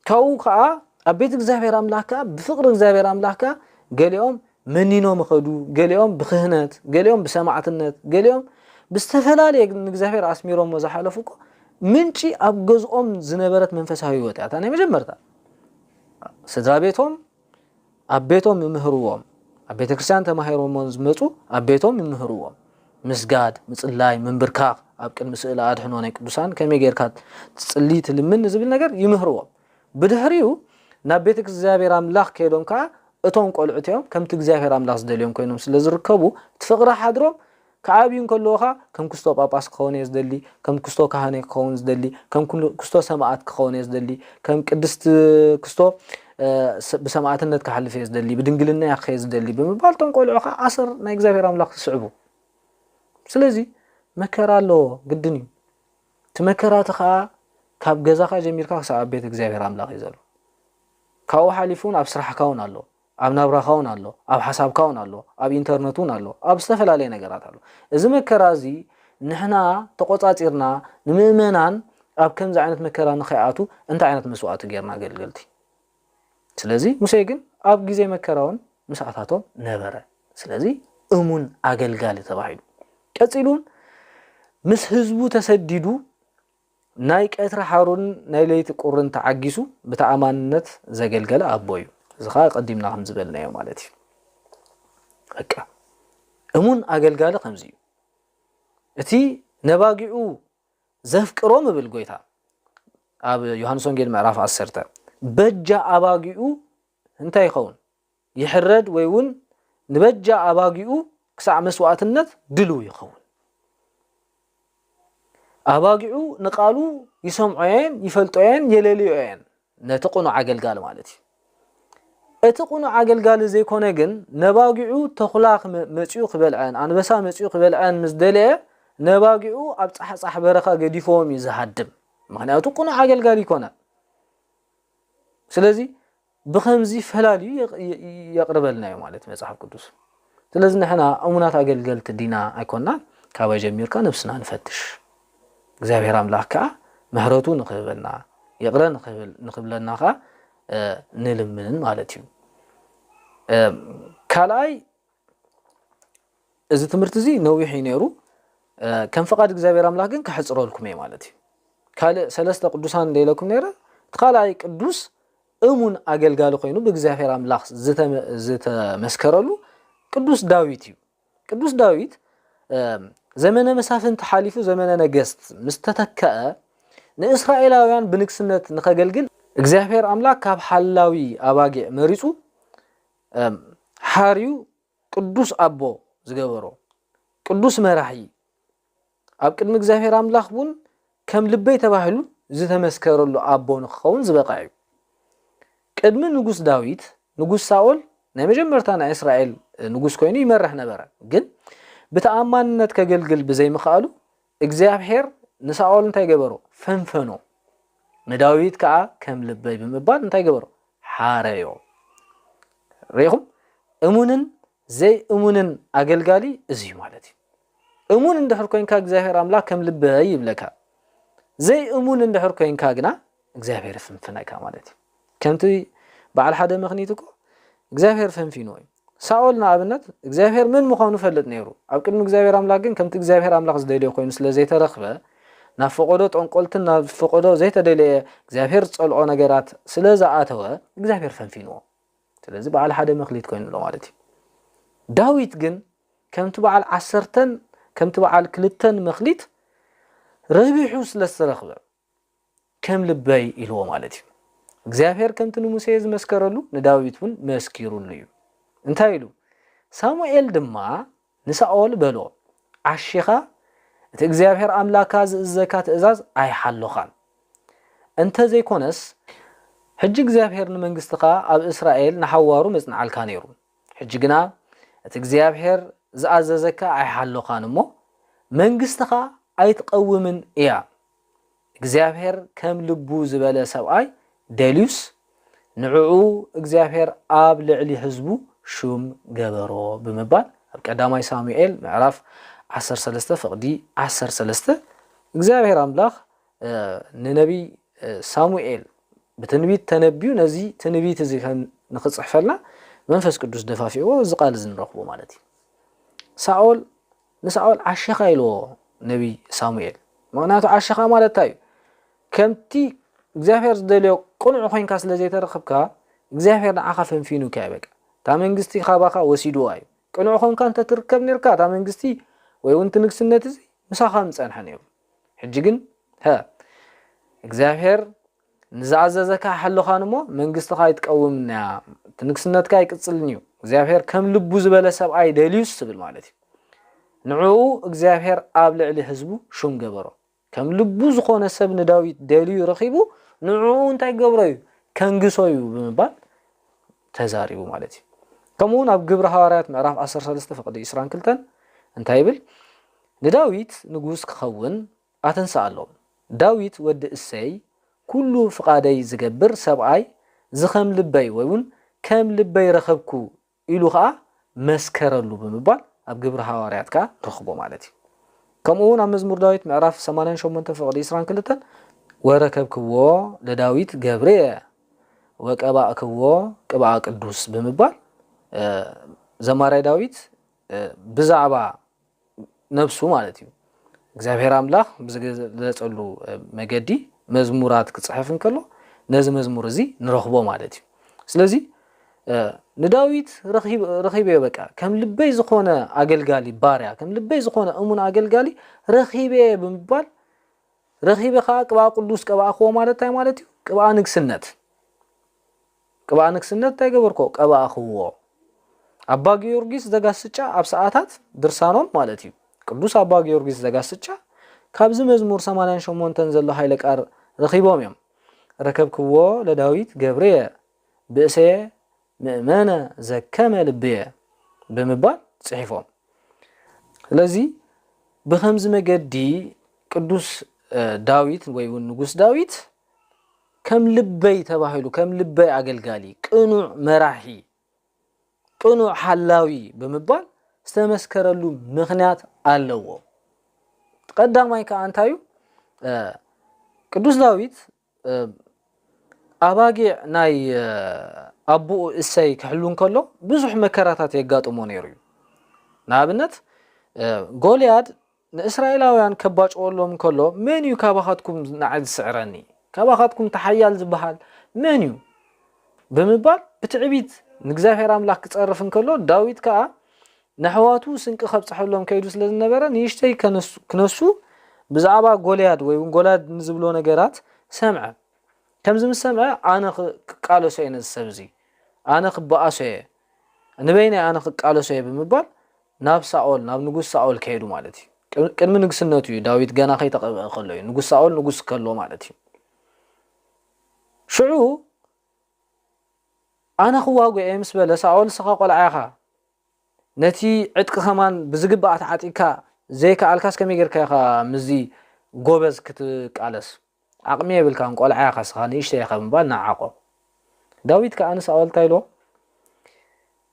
ካብኡ ከኣ ኣብ ቤት እግዚኣብሔር ኣምላኽ ከኣ ብፍቕሪ እግዚኣብሔር ኣምላኽ ከኣ ገሊኦም መኒኖም ይኸዱ፣ ገሊኦም ብክህነት፣ ገሊኦም ብሰማዕትነት፣ ገሊኦም ብዝተፈላለየ ንእግዚኣብሔር ኣስሚሮሞ ዝሓለፉ እኮ ምንጪ ኣብ ገዝኦም ዝነበረት መንፈሳዊ ህይወት እያ። እታ ናይ መጀመርታ ስድራ ቤቶም ኣብ ቤቶም ይምህርዎም፣ ኣብ ቤተ ክርስቲያን ተማሂሮሞ ዝመጹ ኣብ ቤቶም ይምህርዎም። ምስጋድ፣ ምጽላይ፣ ምንብርካኽ ኣብ ቅድሚ ስእለ ኣድሕኖ ናይ ቅዱሳን ከመይ ጌርካ ትጽሊ ትልምን ዝብል ነገር ይምህርዎም። ብድሕሪኡ ናብ ቤተ እግዚኣብሔር ኣምላኽ ከይዶም ከኣ እቶም ቆልዑት እዮም ከምቲ እግዚኣብሔር ኣምላኽ ዝደልዮም ኮይኖም ስለ ዝርከቡ እቲ ፍቕሪ ሓድሮም ክዓብዩ እንከለዉ ኸኣ ከም ክስቶ ጳጳስ ክኸውን እየ ዝደሊ፣ ከም ክስቶ ካህን እየ ክኸውን ዝደሊ፣ ከም ኩሉ ክስቶ ሰማእት ክኸውን እየ ዝደሊ፣ ከም ቅድስት ክስቶ እ፣ ስ-፣ ብሰማእትነት ክሓልፍ እየ ዝደሊ፣ ብድንግልና እየ ክኸይድ ዝደሊ ብምባል እቶም ቆልዑ ኸኣ ኣሰር ናይ እግዚኣብሔር ኣምላኽ ክስዕቡ። ስለዚ መከራ ኣለዎ፣ ግድን እዩ። እቲ መከራ እቲ ኸኣ ካብ ገዛኻ ጀሚርካ ክሳብ ኣብ ቤት እግዚኣብሔር ኣምላኽ እዩ ዘሎ። ካብኡ ሓሊፉ እውን ኣብ ስራሕካ እውን ኣሎ፣ ኣብ ናብራኻ እውን ኣሎ፣ ኣብ ሓሳብካ እውን ኣሎ፣ ኣብ ኢንተርነት እውን ኣሎ፣ ኣብ ዝተፈላለየ ነገራት ኣሎ። እዚ መከራ እዚ ንሕና ተቖጻጺርና ንምእመናን ኣብ ከምዚ ዓይነት መከራ ንኸይኣቱ እንታይ ዓይነት መስዋእቲ ጌርና ኣገልገልቲ? ስለዚ ሙሴ ግን ኣብ ግዜ መከራ እውን ምሳታቶም ነበረ። ስለዚ እሙን ኣገልጋሊ ተባሂሉ። ቀጺሉ እውን ምስ ህዝቡ ተሰዲዱ ናይ ቀትሪ ሓሩን ናይ ለይቲ ቁርን ተዓጊሱ ብተኣማንነት ዘገልገለ ኣቦ እዩ። እዚ ኸኣ ቀዲምና ከም ዝበልናዮ ማለት እዩ። በቃ እሙን ኣገልጋሊ ከምዚ እዩ። እቲ ነባጊዑ ዘፍቅሮም እብል ጎይታ ኣብ ዮሃንስ ወንጌል ምዕራፍ ዓሰርተ በጃ ኣባጊኡ እንታይ ይኸውን? ይሕረድ ወይ እውን ንበጃ ኣባጊኡ ክሳዕ መስዋእትነት ድልው ይኸውን። ኣባጊዑ ንቃሉ ይሰምዖ እየን፣ ይፈልጦ እየን፣ የለልዮ እየን። ነቲ ቅኑዕ ኣገልጋሊ ማለት እዩ። እቲ ቅኑዕ ኣገልጋሊ ዘይኮነ ግን ነባጊዑ ተኹላ ክመ-፣ መጺኡ ክበልዐን፣ ኣንበሳ መጺኡ ክበልዐን ምስ ደለየ ነባጊዑ ኣብ ጻሕጻሕ በረኻ ገዲፍዎም እዩ ዝሃድም። ምኽንያቱ ቅኑዕ ኣገልጋሊ ይኮነ። ስለዚ ብኸምዚ ፈላልዩ የቕ-፣ የ-፣ የቕርበልና እዩ ማለት መጽሓፍ ቅዱስ። ስለዚ ንሕና እሙናት ኣገልገልቲ ዲና ኣይኮናን? ካባይ ጀሚርካ ነብስና ንፈትሽ። እግዚኣብሔር ኣምላኽ ከኣ ምሕረቱ ንኽህበና፣ ይቕረ ንኽብል-፣ ንኽብለና ከኣ፣ እ፣ ንልምን ማለት እዩ። እ፣ ካልኣይ፣ እዚ ትምህርቲ እዚ ነዊሕ እዩ ነይሩ። እ፣ ከም ፍቓድ እግዚኣብሔር ኣምላኽ ግን ከሕጽረልኩም እየ ማለት እዩ። ካልእ ሰለስተ ቅዱሳን እንደ ኢለኩም ነይረ፣ እቲ ካልኣይ ቅዱስ እሙን ኣገልጋሊ ኮይኑ ብእግዚኣብሔር ኣምላኽ ዝተመ-፣ ዝተመስከረሉ ቅዱስ ዳዊት እዩ። ቅዱስ ዳዊት፣ እ፣ ዘመነ መሳፍንቲ ሓሊፉ ዘመነ ነገስት ምስ ተተከአ፣ ንእስራኤላውያን ብንግስነት ንኸገልግል እግዚኣብሔር ኣምላኽ ካብ ሓላዊ ኣባጊዕ መሪጹ ሓርዩ ቅዱስ ኣቦ ዝገበሮ፣ ቅዱስ መራሒ፣ ኣብ ቅድሚ እግዚኣብሔር ኣምላኽ እውን ከም ልበይ ተባሂሉ ዝተመስከረሉ ኣቦ ንክኸውን ዝበቕዐ እዩ። ቅድሚ ንጉስ ዳዊት፣ ንጉስ ሳኦል ናይ መጀመርታ ናይ እስራኤል ንጉስ ኮይኑ ይመርሕ ነበረ። ግን ብተኣማንነት ከገልግል ብዘይምኽኣሉ እግዚኣብሔር ንሳኦል እንታይ ገበሮ? ፈንፈኖ። ንዳዊት ከዓ ከም ልበይ ብምባል እንታይ ገበሮ? ሓረዮ። ርኢኹም? እሙንን ዘይእሙንን ኣገልጋሊ እዚ እዩ ማለት እዩ። እሙን እንድሕር ኮይንካ እግዚኣብሔር ኣምላኽ ከም ልበይ ይብለካ። ዘይእሙን እንድሕር ኮይንካ ግና እግዚኣብሔር ይፍንፍነካ ማለት እዩ። ከምቲ በዓል ሓደ መኽኒት እኮ እግዚኣብሔር ፈንፊንዎ እዩ። ሳኦል ንኣብነት እግዚኣብሔር መን ምዃኑ ፈልጥ ነይሩ። ኣብ ቅድሚ እግዚኣብሔር ኣምላኽ ግን ከምቲ እግዚኣብሔር ኣምላኽ ዝደልዮ ኮይኑ ስለ ዘይተረኽበ፣ ናብ ፈቐዶ ጠንቆልትን ናብ ፈቐዶ ዘይተደለየ እግዚኣብሔር ዝጸልኦ ነገራት ስለ ዝኣተወ እግዚኣብሔር ፈንፊንዎ። ስለዚ በዓል ሓደ መኽሊት ኮይኑ ኣሎ ማለት እዩ። ዳዊት ግን ከምቲ በዓል ዓሰርተን ከምቲ በዓል ክልተን መኽሊት ረቢሑ ስለ ዝተረኽበ ከም ልበይ ኢልዎ ማለት እዩ። እግዚኣብሔር ከምቲ ንሙሴ ዝመስከረሉ ንዳዊት እውን መስኪሩሉ እዩ። እንታይ ኢሉ? ሳሙኤል ድማ ንሳኦል በሎ፣ ዓሺኻ እቲ እግዚኣብሔር ኣምላካ ዝእዘካ ትእዛዝ ኣይሓሎኻን። እንተ ዘይኮነስ ሕጂ እግዚኣብሔር ንመንግስትኻ ኣብ እስራኤል ንሓዋሩ መጽንዓልካ ነይሩ። ሕጂ ግና እቲ እግዚኣብሔር ዝኣዘዘካ ኣይሓሎኻን እሞ መንግስትኻ ኣይትቐውምን እያ። እግዚኣብሔር ከም ልቡ ዝበለ ሰብኣይ ደልዩስ ንዕኡ እግዚኣብሔር ኣብ ልዕሊ ህዝቡ ሹም ገበሮ ብምባል ኣብ ቀዳማይ ሳሙኤል ምዕራፍ ዓሰርተ ሰለስተ ፍቕዲ ዓሰርተ ሰለስተ እግዚኣብሔር ኣምላኽ ንነቢይ ሳሙኤል ብትንቢት ተነቢዩ ነዚ ትንቢት እዚ ከም ንኽጽሕፈልና መንፈስ ቅዱስ ደፋፊእዎ እዚ ቃል እዚ ንረኽቦ ማለት እዩ። ሳኦል ንሳኦል ዓሸኻ ኢልዎ ነቢይ ሳሙኤል። ምኽንያቱ ዓሸኻ ማለት እንታይ እዩ? ከምቲ እግዚኣብሔር ዝደልዮ ቅኑዕ ኮይንካ ስለ ዘይተረኽብካ እግዚኣብሔር ንዓኻ ፈንፊኑካ እዩ። በቃ እታ መንግስቲ ካባኻ ወሲድዋ እዩ። ቅኑዕ ኮንካ እንተትርከብ ነርካ እታ መንግስቲ ወይ እውን እቲ ንግስነት እዚ ምሳኻ ምጸንሐ ነይሩ። ሕጂ ግን ሀ እግዚኣብሔር ንዝኣዘዘካ ሓሎኻን እሞ መንግስትኻ ኣይትቀውምን እያ፣ እቲ ንግስነትካ ኣይቅጽልን እዩ። እግዚኣብሔር ከም ልቡ ዝበለ ሰብኣይ ደልዩስ ትብል ማለት እዩ። ንዕኡ እግዚኣብሔር ኣብ ልዕሊ ህዝቡ ሹም ገበሮ። ከም ልቡ ዝኾነ ሰብ ንዳዊት ደልዩ ረኺቡ ንዕኡ እንታይ ገብሮ እዩ? ከንግሶ እዩ ብምባል ተዛሪቡ ማለት እዩ። ከምኡ እውን ኣብ ግብሪ ሃዋርያት ምዕራፍ ዓሰርተ ሰለስተ ፍቕዲ ዕስራን ክልተን እንታይ ይብል? ንዳዊት ንጉስ ክኸውን ኣተንስኣሎም። ዳዊት ወዲ እሴይ ኩሉ ፍቓደይ ዝገብር ሰብኣይ ዝኸም ልበይ ወይ እውን ከም ልበይ ረኸብኩ ኢሉ ኸዓ መስከረሉ ብምባል ኣብ ግብሪ ሃዋርያት ከዓ ንረኽቦ ማለት እዩ። ከምኡ እውን ኣብ መዝሙር ዳዊት ምዕራፍ ሰማንያን ሸሞንተን ፍቕዲ ዕስራን ክልተን ወረከብክዎ ለዳዊት ገብርየ ወቀባእክዎ ቅብኣ ቅዱስ ብምባል ዘማራይ ዳዊት ብዛዕባ ነብሱ ማለት እዩ እግዚኣብሔር ኣምላኽ ብዝገለጸሉ መገዲ መዝሙራት ክጽሕፍ እንከሎ ነዚ መዝሙር እዚ ንረኽቦ ማለት እዩ። ስለዚ ንዳዊት ረኺበዮ በቃ ከም ልበይ ዝኾነ ኣገልጋሊ ባርያ ከም ልበይ ዝኾነ እሙን ኣገልጋሊ ረኺበየ ብምባል ረኺበ ከዓ ቅብኣ ቅዱስ ቀብኣኽዎ ማለት እንታይ ማለት እዩ? ቅብኣ ንግስነት ቅብኣ ንግስነት እንታይ ገበርኮ? ቀብኣኽዎ። ኣባ ጊዮርጊስ ዘጋስጫ ኣብ ሰዓታት ድርሳኖም ማለት እዩ። ቅዱስ ኣባ ጊዮርጊስ ዘጋስጫ ካብዚ መዝሙር ሰማንያን ሸሞንተን ዘሎ ኃይለ ቃል ረኺቦም እዮም። ረከብክዎ ለዳዊት ገብርየ ብእሴ ምእመነ ዘከመ ልብየ ብምባል ጽሒፎም። ስለዚ ብኸምዚ መገዲ ቅዱስ ዳዊት ወይ እውን ንጉስ ዳዊት ከም ልበይ ተባሂሉ ከም ልበይ ኣገልጋሊ ቅኑዕ መራሒ ቅኑዕ ሓላዊ ብምባል ዝተመስከረሉ ምኽንያት ኣለዎ። ቀዳማይ ከዓ እንታይ እዩ? ቅዱስ ዳዊት ኣባጊዕ ናይ ኣቦኡ እሰይ ክሕሉ እንከሎ ብዙሕ መከራታት የጋጥሞ ነይሩ እዩ። ንኣብነት ጎልያድ ንእስራኤላውያን ከባጭወሎም እንከሎ መን እዩ ካባኻትኩም ንዓይ ዝስዕረኒ? ካባኻትኩም ተሓያል ዝበሃል መን እዩ? ብምባል ብትዕቢት ንእግዚኣብሔር ኣምላኽ ክጸርፍ እንከሎ ዳዊት ከኣ ንኣሕዋቱ ስንቂ ከብጽሐሎም ከይዱ ስለ ዝነበረ ንእሽተይ ክነሱ ብዛዕባ ጎልያድ ወይ እውን ጎልያድ ንዝብሎ ነገራት ሰምዐ። ከምዚ ምስ ሰምዐ ኣነ ክቃለሶ እየ ነዚ ሰብ እዚ ኣነ ክበኣሶ እየ ንበይነይ ኣነ ክቃለሶ እየ ብምባል ናብ ሳኦል፣ ናብ ንጉስ ሳኦል ከይዱ ማለት እዩ። ቅድ- ቅድሚ ንግስነቱ እዩ፣ ዳዊት ገና ከይተቐብአ ከሎ እዩ፣ ንጉስ ሳኦል ንጉስ ከሎ ማለት እዩ። ሽዑ ኣነ ክዋጎ እየ ምስ በለ፣ ሳኦል ንስኻ ቆልዓ ኢኻ፣ ነቲ ዕጥቂ ከማን ብዝግባእ ተዓጢቕካ ዘይከኣልካስ ከመይ ጌርካ ኢኻ ምስዚ ጎበዝ ክትቃለስ? ዓቕሚ የብልካን፣ ቆልዓ ኢኻ ንስኻ፣ ንእሽተይ ኢኻ ብምባል ነዓቖ። ዳዊት ከኣ ንሳኦል እንታይ ኢልዎ?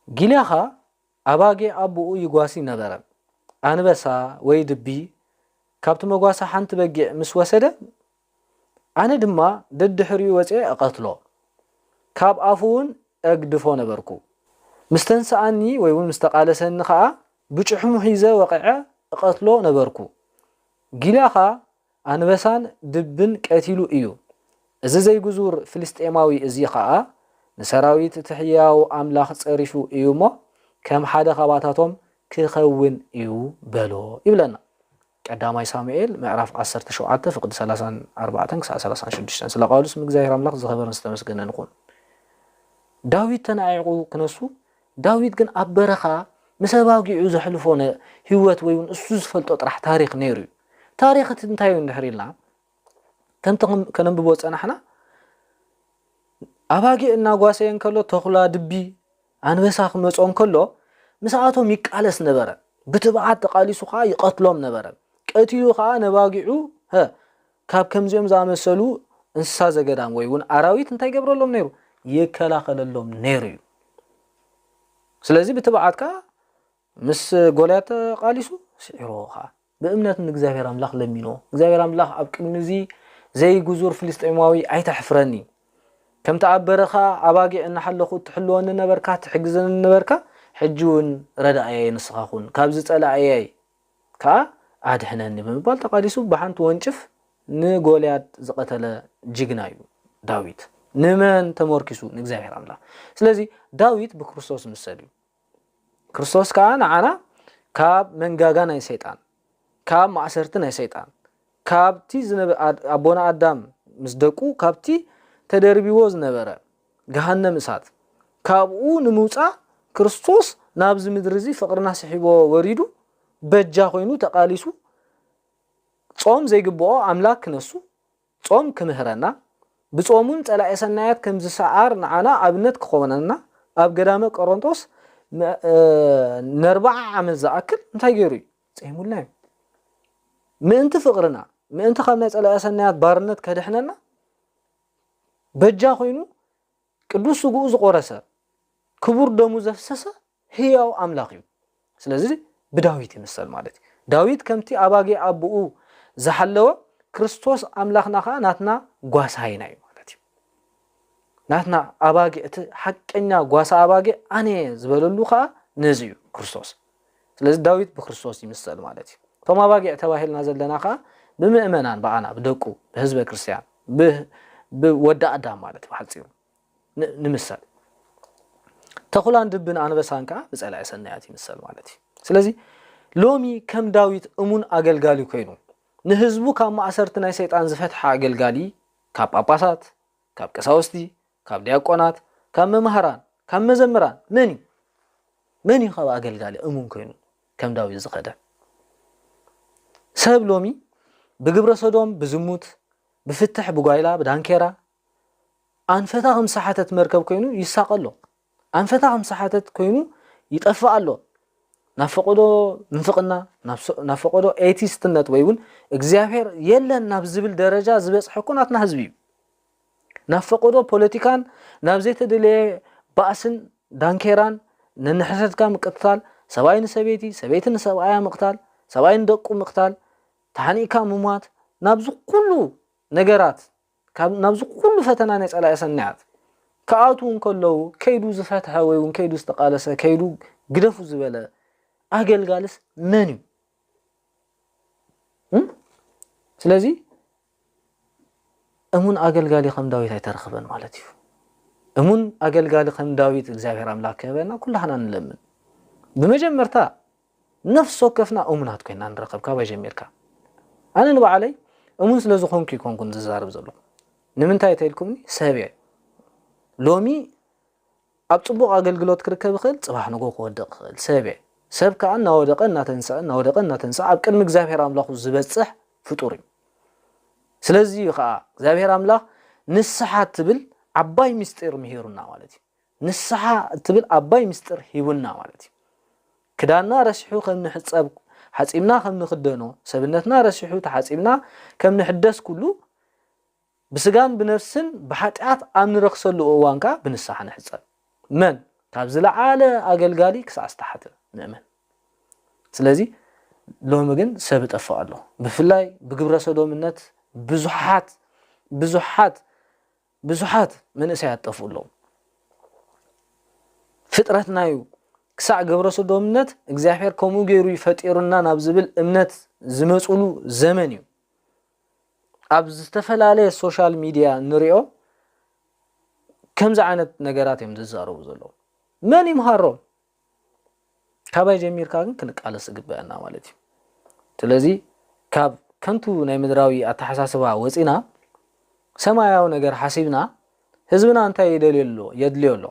ጊልያኻ ኣባጊዕ ኣቦኡ ይጓሲ ነበረ። ኣንበሳ ወይ ድቢ ካብቲ መጓሰ ሓንቲ በጊዕ ምስ ወሰደ፣ ኣነ ድማ ደድሕሪኡ ወጺኤ እቐትሎ፣ ካብ ኣፉ እውን እግድፎ ነበርኩ። ምስ ተንስኣኒ ወይ እውን ምስ ተቓለሰኒ ኸኣ ብጭሕሙ ሒዘ ወቒዐ እቐትሎ ነበርኩ። ጊልያኻ ኣንበሳን ድብን ቀቲሉ እዩ። እዚ ዘይግዙር ፍልስጤማዊ እዚ ኸኣ ንሰራዊት እቲ ሕያው ኣምላኽ ጸሪፉ እዩ እሞ፣ ከም ሓደ ኻባታቶም ክኸውን እዩ በሎ ይብለና። ቀዳማይ ሳሙኤል ምዕራፍ ዓሰርተ ሸውዓተ ፍቕዲ ሰላሳን ኣርባዕተን ክሳዕ ሰላሳን ሽዱሽተን። ስለ ቃሉ ስም እግዚኣብሔር ኣምላኽ ዝኸበረን ዝተመስገነን ይኹን። ዳዊት ተናዒቑ ክነሱ፣ ዳዊት ግን ኣብ በረኻ ምስ ኣባጊዑ ዘሕልፎ ነ-፣ ህይወት ወይ እውን እሱ ዝፈልጦ ጥራሕ ታሪኽ ነይሩ እዩ። ታሪኽ እቲ እንታይ እዩ እንድሕር ኢልና፣ ከምቲ ክም-፣ ከነንብቦ ጸናሕና፣ ኣባጊዕ እናጓሰየ እንከሎ፣ ተኹላ፣ ድቢ፣ ኣንበሳ ክመጾ እንከሎ፣ ምስኣቶም ይቃለስ ነበረ። ብትብዓት ተቓሊሱ ኸኣ ይቐትሎም ነበረ። ቀቲሉ ኸኣ ነባጊዑ፣ ሀ፣ ካብ ከምዚኦም ዝኣመሰሉ እንስሳ ዘገዳም ወይ እውን ኣራዊት እንታይ ይገብረሎም ነይሩ? ይከላኸለሎም ነይሩ እዩ። ስለዚ ብትብዓት ከኣ ምስ ጎልያድ ተቓሊሱ ስዒርዎ ኸኣ። ብእምነት ንእግዚኣብሔር ኣምላኽ ለሚንዎ። እግዚኣብሔር ኣምላኽ ኣብ ቅድሚ እዚ ዘይግዙር ፍልስጤማዊ ኣይተሕፍረኒ። ከምቲ ኣብ በረኻ ኣባጊዕ እናሓለኹ እትሕልወኒ ነበርካ፣ ትሕግዘኒ ነበርካ፣ ሕጂ እውን ረዳእየይ ንስኻ ኩን። ካብዚ ጸላእየይ ከኣ ኣድሕነኒ ብምባል ተቓሊሱ ብሓንቲ ወንጭፍ ንጎልያድ ዝቐተለ ጅግና እዩ ዳዊት። ንመን ተመርኪሱ? ንእግዚኣብሔር ኣምላኽ። ስለዚ ዳዊት ብክርስቶስ ዝምሰል እዩ። ክርስቶስ ከኣ ንዓና ካብ መንጋጋ ናይ ሰይጣን፣ ካብ ማእሰርቲ ናይ ሰይጣን፣ ካብቲ ዝነበ-፣ ኣድ-፣ ኣቦና ኣዳም ምስ ደቁ ካብቲ ተደርቢዎ ዝነበረ ገሃነም እሳት ካብኡ ንምውጻእ ክርስቶስ ናብዚ ምድሪ እዚ ፍቕርና ስሒቦ ወሪዱ በጃ ኮይኑ ተቓሊሱ ጾም ዘይግብኦ ኣምላኽ ክነሱ ጾም ክምህረና፣ ብጾሙን ጸላኤ ሰናያት ከም ዝሰዓር ንዓና ኣብነት ክኾነና፣ ኣብ ገዳመ ቆሮንቶስ ን-፣ እ፣ ነርብዓ ዓመት ዝኣክል እንታይ ገይሩ እዩ? ጸይሙልና እዩ። ምእንቲ ፍቕርና፣ ምእንቲ ካብ ናይ ጸላኤ ሰናያት ባርነት ከድሕነና፣ በጃ ኮይኑ ቅዱስ ስግኡ ዝቖረሰ፣ ክቡር ደሙ ዘፍሰሰ ህያው ኣምላኽ እዩ። ስለዚ ብዳዊት ይምሰል ማለት እዩ። ዳዊት ከምቲ ኣባጊዕ ኣቦኡ ዝሓለወ፣ ክርስቶስ ኣምላኽና ኸዓ ናትና ጓሳይና እዩ ማለት እዩ። ናትና ኣባጊዕ፣ እቲ ሓቀኛ ጓሳ ኣባጊዕ ኣነ እየ ዝበለሉ ኸዓ ነዚ እዩ ክርስቶስ። ስለዚ ዳዊት ብክርስቶስ ይምሰል ማለት እዩ። እቶም ኣባጊዕ ተባሂልና ዘለና ኸዓ ብምእመናን፣ ብኣና፣ ብደቁ፣ ብህዝበ ክርስቲያን፣ ብ-፣ ብወዲ ኣዳም ማለት እዩ ብሓጺሩ። ን-፣ ንምሰል። ተኹላን ድብን ኣንበሳን ከኣ ብጸላኢ ሰናያት ይምሰል ማለት እዩ። ስለዚ ሎሚ ከም ዳዊት እሙን ኣገልጋሊ ኮይኑ ንህዝቡ ካብ ማእሰርቲ ናይ ሰይጣን ዝፈትሐ ኣገልጋሊ፣ ካብ ጳጳሳት፣ ካብ ቀሳውስቲ፣ ካብ ዲያቆናት፣ ካብ መማህራን፣ ካብ መዘምራን መን እዩ? መን እዩ ካብ ኣገልጋሊ እሙን ኮይኑ ከም ዳዊት ዝኸደ? ሰብ ሎሚ ብግብረ ሰዶም፣ ብዝሙት፣ ብፍትሕ፣ ብጓይላ፣ ብዳንኬራ፣ ኣንፈታ ከም ዝሰሓተት መርከብ ኮይኑ ይሳቐ ኣሎ። ኣንፈታ ከም ዝሰሓተት ኮይኑ ይጠፍእ ኣሎ። ናብ ፈቐዶ ምንፍቕና፣ ናብ ሶ-፣ ናብ ፈቐዶ ኤቲስትነት ወይ እውን እግዚኣብሔር የለን ናብ ዝብል ደረጃ ዝበጽሐ እኮ ናትና ህዝቢ እዩ። ናብ ፈቐዶ ፖለቲካን ናብ ዘይተደለየ ባእስን ዳንኬራን፣ ነንሕሰትካ ምቅትታል፣ ሰብኣይ ንሰበይቲ፣ ሰበይቲ ንሰብኣያ ምቕታል፣ ሰብኣይ ንደቁ ምቕታል፣ ተሓኒቕካ ምሟት፣ ናብዚ ኩሉ ነገራት፣ ካብ፣ ናብዚ ኩሉ ፈተና ናይ ጸላኢ ሰናያት ክኣትዉ እንከለዉ፣ ከይዱ ዝፈትሐ ወይ እውን ከይዱ ዝተቓለሰ፣ ከይዱ ግደፉ ዝበለ ኣገልጋልስ መን እዩ? እም? ስለዚ እሙን ኣገልጋሊ ከም ዳዊት ኣይተረኽበን ማለት እዩ። እሙን ኣገልጋሊ ከም ዳዊት እግዚኣብሔር ኣምላኽ ክህበና ኩላህና ንለምን። ብመጀመርታ ነፍሲ ወከፍና እሙናት ኮይና ንረኸብ፣ ካባይ ጀሚርካ። ኣነ ንባዕለይ እሙን ስለ ዝኾንኩ ይኮንኩን ዝዛረብ ዘለኹ። ንምንታይ ተልኩምኒ? ሰብ እየ። ሎሚ ኣብ ጽቡቕ ኣገልግሎት ክርከብ ይኽእል፣ ጽባሕ ንጎ ክወድቕ ይኽእል ሰብ እየ። ሰብ ከኣ እናወደቐ እናተንስዐ፣ እናወደቐ እናተንስዐ ኣብ ቅድሚ እግዚኣብሔር ኣምላኹ ዝበጽሕ ፍጡር እዩ። ስለዚ እዩ ከኣ እግዚኣብሔር ኣምላኽ ንስሓ እትብል ዓባይ ምስጢር ምሂሩና ማለት እዩ። ንስሓ እትብል ዓባይ ምስጢር ሂቡና ማለት እዩ። ክዳንና ረሲሑ ከም ንሕጸብ፣ ሓጺብና ከም ንኽደኖ፣ ሰብነትና ረሲሑ ተሓጺብና ከም ንሕደስ ኩሉ፣ ብስጋን ብነፍስን ብሓጢኣት ኣብ ንረኽሰሉ እዋን ከኣ ብንስሓ ንሕጸብ። መን? ካብ ዝለዓለ ኣገልጋሊ ክሳዕ ዝተሓተ ምእመን። ስለዚ ሎሚ ግን ሰብ እጠፍእ ኣሎ። ብፍላይ ብግብረ ሰዶምነት ብዙሓት፣ ብዙሓት፣ ብዙሓት መንእሰያት ጠፍኡ ኣለዉ። ፍጥረትና እዩ። ክሳዕ ግብረ ሰዶምነት እግዚኣብሔር ከምኡ ገይሩ እዩ ፈጢሩና ናብ ዝብል እምነት ዝመጽሉ ዘመን እዩ። ኣብ ዝተፈላለየ ሶሻል ሚድያ ንሪኦ ከምዚ ዓይነት ነገራት እዮም ዝዛረቡ ዘለዉ። መን ይምሃሮም? ካባይ ጀሚርካ ግን ክንቃለስ ዝግበአና ማለት እዩ። ስለዚ ካብ ከንቱ ናይ ምድራዊ ኣተሓሳስባ ወፂና ሰማያዊ ነገር ሓሲብና ህዝብና እንታይ ይደልዮ ኣሎ፣ የድልዮ ኣሎ?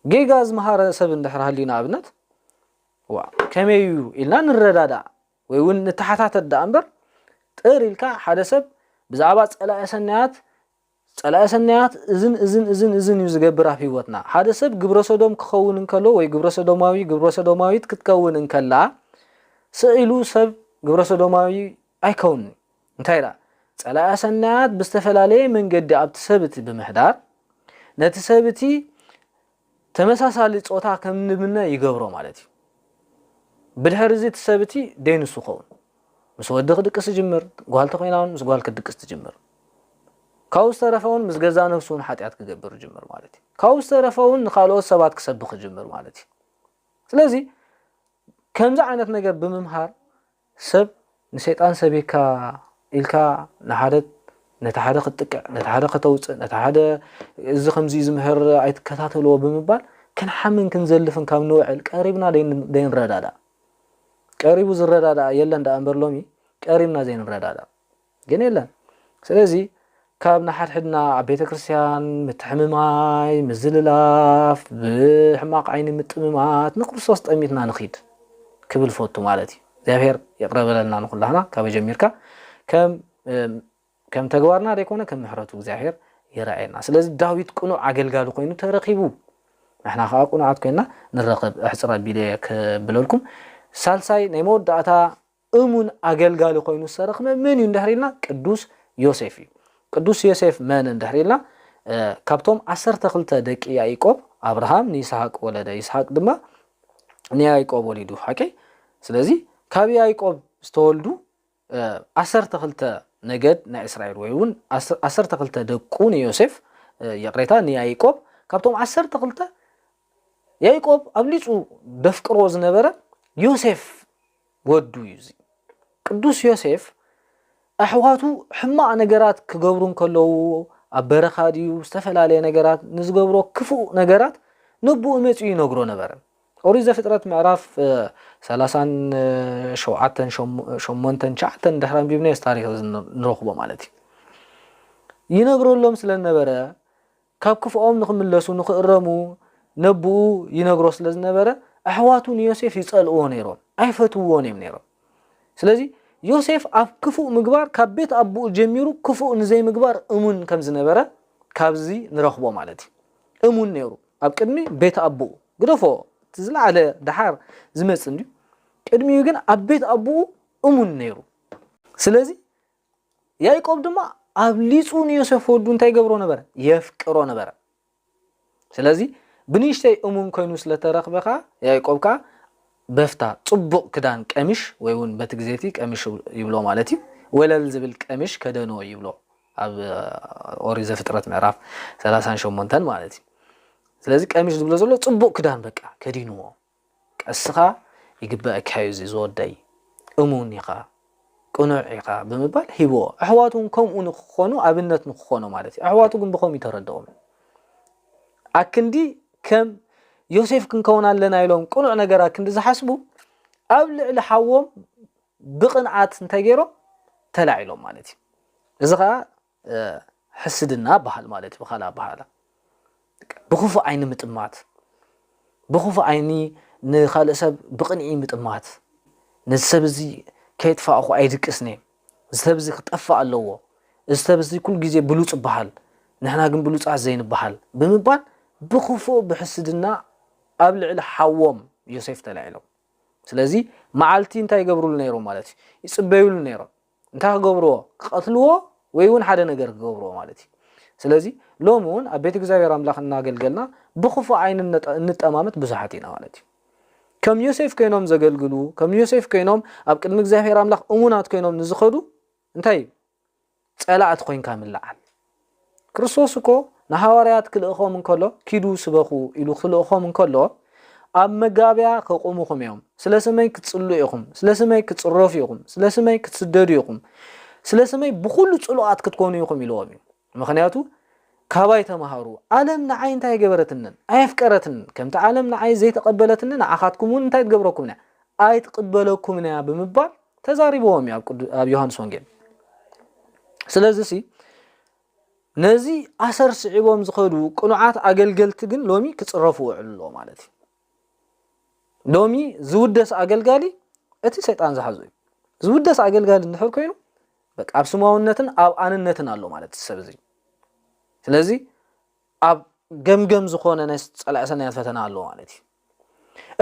ጌጋ ዝመሃረ ሰብ እንድሕር ሃልዩ ንኣብነት፣ ዋ፣ ከመይ እዩ ኢልና ንረዳዳእ ወይ እውን ንተሓታተት ደኣ እምበር፣ ጥር ኢልካ ሓደ ሰብ ብዛዕባ ጸላኢ ሰናያት፣ ጸላኢ ሰናያት እዝን እዝን እዝን እዝን እዩ ዝገብር ኣብ ህይወትና። ሓደ ሰብ ግብረ ሰዶም ክኸውን እንከሎ ወይ ግብረ ሰዶማዊ፣ ግብረ ሰዶማዊት ክትከውን እንከላ፣ ስቕ ኢሉ ሰብ ግብረ ሰዶማዊ ኣይከውንን። እንታይ ደኣ? ጸላኢ ሰናያት ብዝተፈላለየ መንገዲ ኣብቲ ሰብ እቲ ብምሕዳር፣ ነቲ ሰብ እቲ ተመሳሳሊ ጾታ ከም ንምነ ይገብሮ ማለት እዩ። ብድሕሪ እዚ እቲ ሰብ እቲ ደይንሱ ኸውን። ምስ ወዲ ክድቅስ ይጅምር፣ ጓል ተኾይና እውን ምስ ጓል ክትድቅስ ትጅምር። ካብኡ ዝተረፈ እውን ምስ ገዛእ ነፍሱ እውን ሓጢኣት ክገብር ይጅምር ማለት እዩ። ካብኡ ዝተረፈ እውን ንኻልኦት ሰባት ክሰብኽ ይጅምር ማለት እዩ። ስለዚ ከምዚ ዓይነት ነገር ብምምሃር ሰብ ንሰይጣን ሰቢካ ኢልካ ንሓደ፣ ነቲ ሓደ ክትጥቅዕ፣ ነቲ ሓደ ከተውፅእ፣ ነቲ ሓደ እዚ ከምዚ እዩ ዝምህር ኣይትከታተልዎ ብምባል ክንሓምን ክንዘልፍን ካብ ንውዕል ቀሪብና ደይን-፣ ደይንረዳዳእ። ቀሪቡ ዝረዳዳእ የለን ደኣ እምበር ሎሚ ቀሪብና ዘይንረዳዳእ ግን የለን። ስለዚ ካብ ንሓድሕድና ኣብ ቤተ ክርስቲያን ምትሕምማይ፣ ምዝልላፍ፣ ብሕማቕ ዓይኒ ምጥምማት ንክርስቶስ ጠሚትና ንኺድ ክብል ፈቱ ማለት እዩ። እግዚኣብሔር ይቕረ በለልና ንኹላህና። ካበይ ጀሚርካ ከም፣ ከም ተግባርና ዘይኮነ ከም ምሕረቱ እግዚኣብሔር ይረኣየና። ስለዚ ዳዊት ቅኑዕ ኣገልጋሊ ኮይኑ ተረኺቡ፣ ንሕና ከዓ ቅኑዓት ኮይንና ንረኸብ። ኣሕጽር ኣቢለ ክብለልኩም፣ ሳልሳይ ናይ መወዳእታ እሙን ኣገልጋሊ ኮይኑ ዝተረኽበ መን እዩ እንድሕር ኢልና፣ ቅዱስ ዮሴፍ እዩ። ቅዱስ ዮሴፍ መን እንድሕር ኢልና፣ እ፣ ካብቶም ዓሰርተ ክልተ ደቂ ያዕቆብ፣ ኣብርሃም ንይስሐቅ ወለደ፣ ይስሐቅ ድማ ንያዕቆብ ወሊዱ። ሓቂ? ስለዚ ካብ ያዕቆብ ዝተወልዱ፣ እ፣ ዓሰርተ ክልተ ነገድ ናይ እስራኤል ወይ እውን ዓስ-፣ ዓሰርተ ክልተ ደቁ ንዮሴፍ፣ እ፣ ይቕሬታ፣ ንያዕቆብ፣ ካብቶም ዓሰርተ ክልተ ያዕቆብ ኣብሊጹ ደፍቅሮ ዝነበረ ዮሴፍ ወዱ እዩ። እዚ ቅዱስ ዮሴፍ ኣሕዋቱ ሕማቕ ነገራት ክገብሩ እንከለዉ፣ ኣብ በረኻ ድዩ ዝተፈላለየ ነገራት ንዝገብሮ ክፉእ ነገራት ነብኡ መጺኡ ይነግሮ ነበረ። ኦሪት ዘፍጥረት ምዕራፍ፣ እ፣ ሰላሳን ሸውዓተን፣ ሸሞ-፣ ሸሞንተን፣ ትሽዓተን ድሕሪ ኣንቢብናዮስ ታሪኽ እዚ ን-፣ ንረኽቦ ማለት እዩ። ይነግረሎም ስለ ዝነበረ ካብ ክፍኦም ንኽምለሱ፣ ንኽእረሙ ነብኡ ይነግሮ ስለ ዝነበረ፣ ኣሕዋቱ ንዮሴፍ ይጸልእዎ ነይሮም፣ ኣይፈትውዎን እዮም ነይሮም። ስለዚ ዮሴፍ ኣብ ክፉእ ምግባር ካብ ቤት ኣቦኡ ጀሚሩ ክፉእ ንዘይምግባር እሙን ከም ዝነበረ ካብዚ ንረኽቦ ማለት እዩ። እሙን ነይሩ ኣብ ቅድሚ ቤት ኣቦኡ። ግደፎ፣ እቲ ዝለዓለ ደሓር ዝመጽእ እንድዩ። ቅድሚኡ ግን ኣብ ቤት ኣቦኡ እሙን ነይሩ። ስለዚ ያዕቆብ ድማ ኣብሊጹ ንዮሴፍ ወዱ እንታይ ይገብሮ ነበረ? የፍቅሮ ነበረ። ስለዚ ብንእሽተይ እሙን ኮይኑ ስለ ተረኽበ ከኣ ያዕቆብ ከኣ በፍታ ጽቡቕ ክዳን ቀሚሽ ወይ እውን በቲ ግዜ እቲ ቀሚሽ ይብሎ ማለት እዩ፣ ወለል ዝብል ቀሚሽ ከደንዎ ይብሎ ኣብ ኦሪት ዘፍጥረት ምዕራፍ ሰላሳን ሸሞንተን ማለት እዩ። ስለዚ ቀሚሽ ዝብሎ ዘሎ ጽቡቕ ክዳን በቃ ከዲንዎ። ቀስኻ ይግበኣካ እዩ እዚ ዝወደይ፣ እሙን ኢኻ፣ ቅኑዕ ኢኻ ብምባል ሂብዎ። ኣሕዋቱ እውን ከምኡ ንክኾኑ ኣብነት ንክኾኑ ማለት እዩ። ኣሕዋቱ ግን ብኸምኡ ይተረድኦም። ኣክንዲ ከም ዮሴፍ ክንከውን ኣለና ኢሎም ቅኑዕ ነገር ኣክንዲ ዝሓስቡ ኣብ ልዕሊ ሓዎም ብቕንዓት እንታይ ገይሮም ተላዒሎም ማለት እዩ። እዚ ኸዓ፣ እ፣ ሕስድና በሃል ማለት እዩ ብኻልእ ኣበሃህላ። ብኽፉእ ዓይኒ ምጥማት፣ ብኽፉእ ዓይኒ ንኻልእ ሰብ ብቕንዒ ምጥማት፣ ነዚ ሰብ እዚ ከየጥፋእኹ ኣይድቅስን እየ፣ እዚ ሰብ እዚ ክጠፍእ ኣለዎ፣ እዚ ሰብ እዚ ኩሉ ግዜ ብሉጽ ይበሃል፣ ንሕና ግን ብሉጻት ዘይንበሃል ብምባል ብኽፉእ ብሕስድና ኣብ ልዕሊ ሓዎም ዮሴፍ ተላዒሎም። ስለዚ መዓልቲ እንታይ ይገብሩሉ ነይሮም ማለት እዩ? ይጽበዩሉ ነይሮም። እንታይ ክገብርዎ? ክቐትልዎ ወይ እውን ሓደ ነገር ክገብርዎ ማለት እዩ። ስለዚ ሎሚ እውን ኣብ ቤት እግዚኣብሔር ኣምላኽ እናገልገልና ብኽፉእ ዓይኒ እንጠ- እንጠማመት ብዙሓት ኢና ማለት እዩ። ከም ዮሴፍ ኮይኖም ዘገልግሉ፣ ከም ዮሴፍ ኮይኖም ኣብ ቅድሚ እግዚኣብሔር ኣምላኽ እሙናት ኮይኖም ንዝኸዱ እንታይ እዩ? ጸላእቲ ኮይንካ ምልዓል። ክርስቶስ እኮ ንሃዋርያት ክልእኾም እንከሎ፣ ኪዱ ስበኹ ኢሉ ክልእኾም እንከሎ፣ ኣብ መጋብያ ከቑሙኹም እዮም፣ ስለ ስመይ ክትጽሉ ኢኹም፣ ስለ ስመይ ክትጽረፉ ኢኹም፣ ስለ ስመይ ክትስደዱ ኢኹም፣ ስለ ስመይ ብኹሉ ጽሉኣት ክትኮኑ ኢኹም ኢልዎም እዩ። ምኽንያቱ ካባይ ተማሃሩ፣ ዓለም ንዓይ እንታይ ገበረትንን ኣየፍቀረትንን፣ ከምቲ ዓለም ንዓይ ዘይተቐበለትኒ ንዓኻትኩም እውን እንታይ ትገብረኩም እያ? ኣይትቕበለኩምን እያ ብምባል ተዛሪብዎም እዩ ኣብ ቅዱ- ኣብ ዮሃንስ ወንጌል። ስለዚ ሲ ነዚ ኣሰር ስዒቦም ዝኸዱ ቅኑዓት ኣገልገልቲ ግን ሎሚ ክጽረፉ ውዕሉ ኣለዎ ማለት እዩ። ሎሚ ዝውደስ ኣገልጋሊ እቲ ሰይጣን ዝሓዞ እዩ። ዝውደስ ኣገልጋሊ እንድሕር ኮይኑ በቃ ኣብ ስማውነትን ኣብ ኣንነትን ኣሎ ማለት እዩ ሰብ እዚ። ስለዚ ኣብ ገምገም ዝኾነ ናይ ጸላኢ ሰናያት ፈተና ኣሎ ማለት እዩ።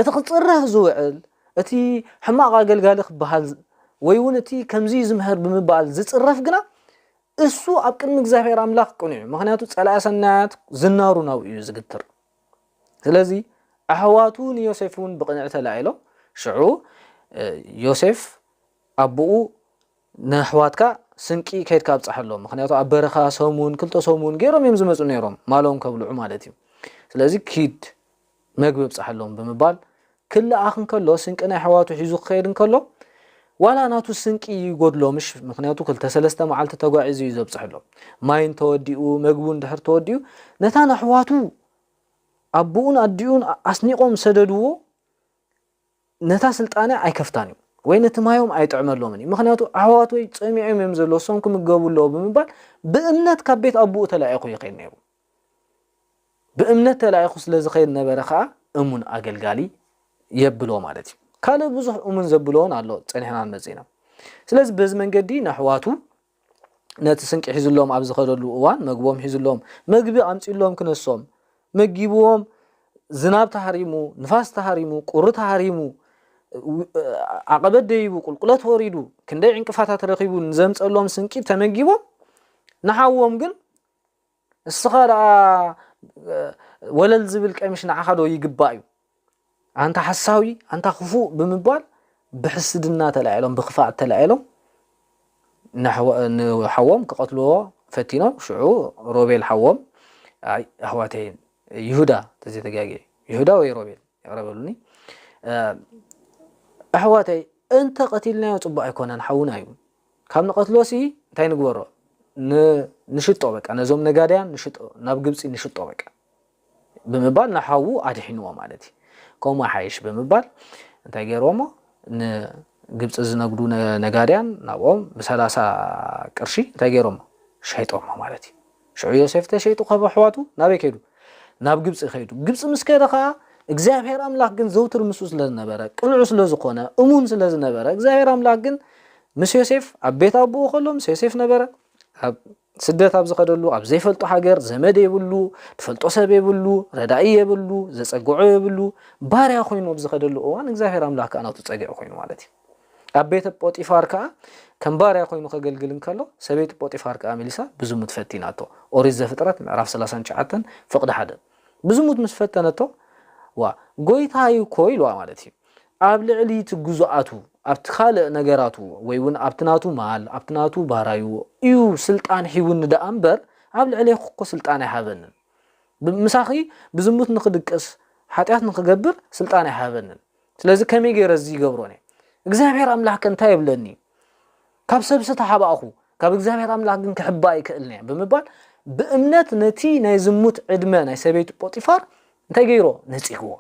እቲ ክጽረፍ ዝውዕል እቲ ሕማቕ ኣገልጋሊ ክበሃል ወይ እውን እቲ ከምዚ እዩ ዝምህር ብምባል ዝጽረፍ ግና እሱ ኣብ ቅድሚ እግዚኣብሔር ኣምላኽ ቅኑዕ እዩ። ምኽንያቱ ጸላኢ ሰናያት ዝናሩ ናብኡ እዩ ዝግትር። ስለዚ ኣሕዋቱ ንዮሴፍ እውን ብቕንዕ ተላዒሎም። ሽዑ እ፣ ዮሴፍ ኣቦኡ ንኣሕዋትካ ስንቂ ከይድካ ኣብጽሓሎም፣ ምኽንያቱ ኣብ በረኻ ሰሙን ክልተ ሰሙን ገይሮም እዮም ዝመጹ ነይሮም ማሎም ከብልዑ ማለት እዩ። ስለዚ ኪድ መግቢ ኣብጽሓሎም ብምባል ክለኣኽ እንከሎ ስንቂ ናይ ኣሕዋቱ ሒዙ ክኸይድ እንከሎ ዋላ ናቱ ስንቂ ይጎድሎ ምሽ፣ ምኽንያቱ ክልተ ሰለስተ መዓልቲ ተጓዒዙ እዩ ዘብጽሐሎም። ማይ እንተወዲኡ መግቡ እንድሕር ተወዲኡ ነታ ንኣሕዋቱ ኣቦኡን ኣዲኡን ኣስኒቖም ሰደድዎ። ነታ ስልጣነ ኣይከፍታን እዩ ወይ ነቲ ማዮም ኣይጥዕመሎምን እዩ። ምኽንያቱ ኣሕዋተይ ጸሚዖም እዮም ዘለዉ፣ እሶም ክምገቡ ኣለዎ ብምባል ብእምነት ካብ ቤት ኣቦኡ ተላኢኹ ይኸይድ ነይሩ። ብእምነት ተላኢኹ ስለ ዝኸይድ ነበረ ከዓ እሙን ኣገልጋሊ የብሎ ማለት እዩ። ካልእ ብዙሕ እሙን ዘብሎ እውን ኣሎ፣ ጸኒሕና ንመጽእ ኢና። ስለዚ በዚ መንገዲ ንኣሕዋቱ ነቲ ስንቂ ሒዝሎም ኣብ ዝኸደሉ እዋን መግቦም ሒዝሎም፣ መግቢ ኣምጺሎም ክነሶም፣ መጊብዎም፣ ዝናብ ተሃሪሙ፣ ንፋስ ተሃሪሙ፣ ቁሪ ተሃሪሙ፣ ዓቐበት ደይቡ፣ ቁልቁለት ወሪዱ፣ ክንደይ ዕንቅፋታት ረኺቡ ንዘምጸሎም ስንቂ ተመጊቦም፣ ንሓዎም ግን እስኻ ደኣ ወለል ዝብል ቀሚሽ ንዓኻ ዶ ይግባእ እዩ? ኣንታ ሓሳዊ፣ ኣንታ ክፉእ ብምባል ብሕስድና ተላዒሎም፣ ብክፍኣት ተላዒሎም ንሓዎ- ንሓዎም ክቐትልዎ ፈቲኖም። ሽዑ ሮቤል ሓዎም፣ ኣይ ኣሕዋተይ፣ ይሁዳ ተዘይተጋግየ፣ ይሁዳ ወይ ሮቤል ይቕረ በሉኒ፣ እ፣ ኣሕዋተይ እንተ ቀቲልናዮ ጽቡቕ ኣይኮነን፣ ሓውና እዩ። ካብ ንቐትሎሲ እንታይ ንግበሮ? ን- ንሽጦ በቃ፣ ነዞም ነጋድያን ንሽጦ፣ ናብ ግብጺ ንሽጦ በቃ ብምባል ንሓዉ ኣድሒንዎ ማለት እዩ። ከምኡ ሓይሽ ብምባል እንታይ ገይርዎሞ? ንግብጺ ዝነግዱ ነ- ነጋድያን ናብኦም ብሰላሳ ቅርሺ እንታይ ገይሮሞ? ሸይጦሞ ማለት እዩ። ሽዑ ዮሴፍ ተሸይጡ ካብ ኣሕዋቱ ናበይ ከይዱ? ናብ ግብጺ ከይዱ። ግብጺ ምስ ከደ ኸዓ እግዚኣብሔር ኣምላኽ ግን ዘውትር ምስኡ ስለ ዝነበረ፣ ቅኑዕ ስለ ዝኾነ፣ እሙን ስለ ዝነበረ፣ እግዚኣብሔር ኣምላኽ ግን ምስ ዮሴፍ ኣብ ቤት ኣቦኡ ከሎ ምስ ዮሴፍ ነበረ። ኣብ ስደት ኣብ ዝኸደሉ፣ ኣብ ዘይፈልጦ ሃገር፣ ዘመድ የብሉ፣ ትፈልጦ ሰብ የብሉ፣ ረዳኢ የብሉ፣ ዘጸግዖ የብሉ፣ ባርያ ኮይኑ ኣብ ዝኸደሉ እዋን እግዚኣብሔር ኣምላኽ ከኣ ናቱ ጸግዒ ኮይኑ ማለት እዩ። ኣብ ቤተ ጶጢፋር ከኣ ከም ባርያ ኮይኑ ከገልግል እንከሎ ሰበይቲ ጶጢፋር ከኣ መሊሳ ብዝሙት ፈቲናቶ። ኦሪት ዘፍጥረት ምዕራፍ ሰላሳን ትሽዓተን ፍቕዲ ሓደ። ብዝሙት ምስ ፈተነቶ፣ ዋ፣ ጎይታይ እኮ ኢልዋ ማለት እዩ። ኣብ ልዕሊ እቲ ግዙኣቱ፣ ኣብቲ ካልእ ነገራቱ፣ ወይ እውን ኣብቲ ናቱ ማል፣ ኣብቲ ናቱ ባራዩ እዩ ስልጣን ሂቡኒ ደኣ እምበር፣ ኣብ ልዕሌኹ እኮ ስልጣን ኣይሃበንን። ብ- ምሳኺ ብዝሙት ንኽድቅስ፣ ሓጢኣት ንኽገብር ስልጣን ኣይሃበንን። ስለዚ ከመይ ገይረ እዚ ይገብሮን እየ? እግዚኣብሔር ኣምላኽ ከ እንታይ ይብለኒ? ካብ ሰብሲ ተሓባእኹ፣ ካብ እግዚኣብሔር ኣምላኽ ግን ክሕባእ ኣይክእልን እየ ብምባል ብእምነት ነቲ ናይ ዝሙት ዕድመ ናይ ሰበይቲ ጶጢፋር እንታይ ገይሮ? ነጺግዎ።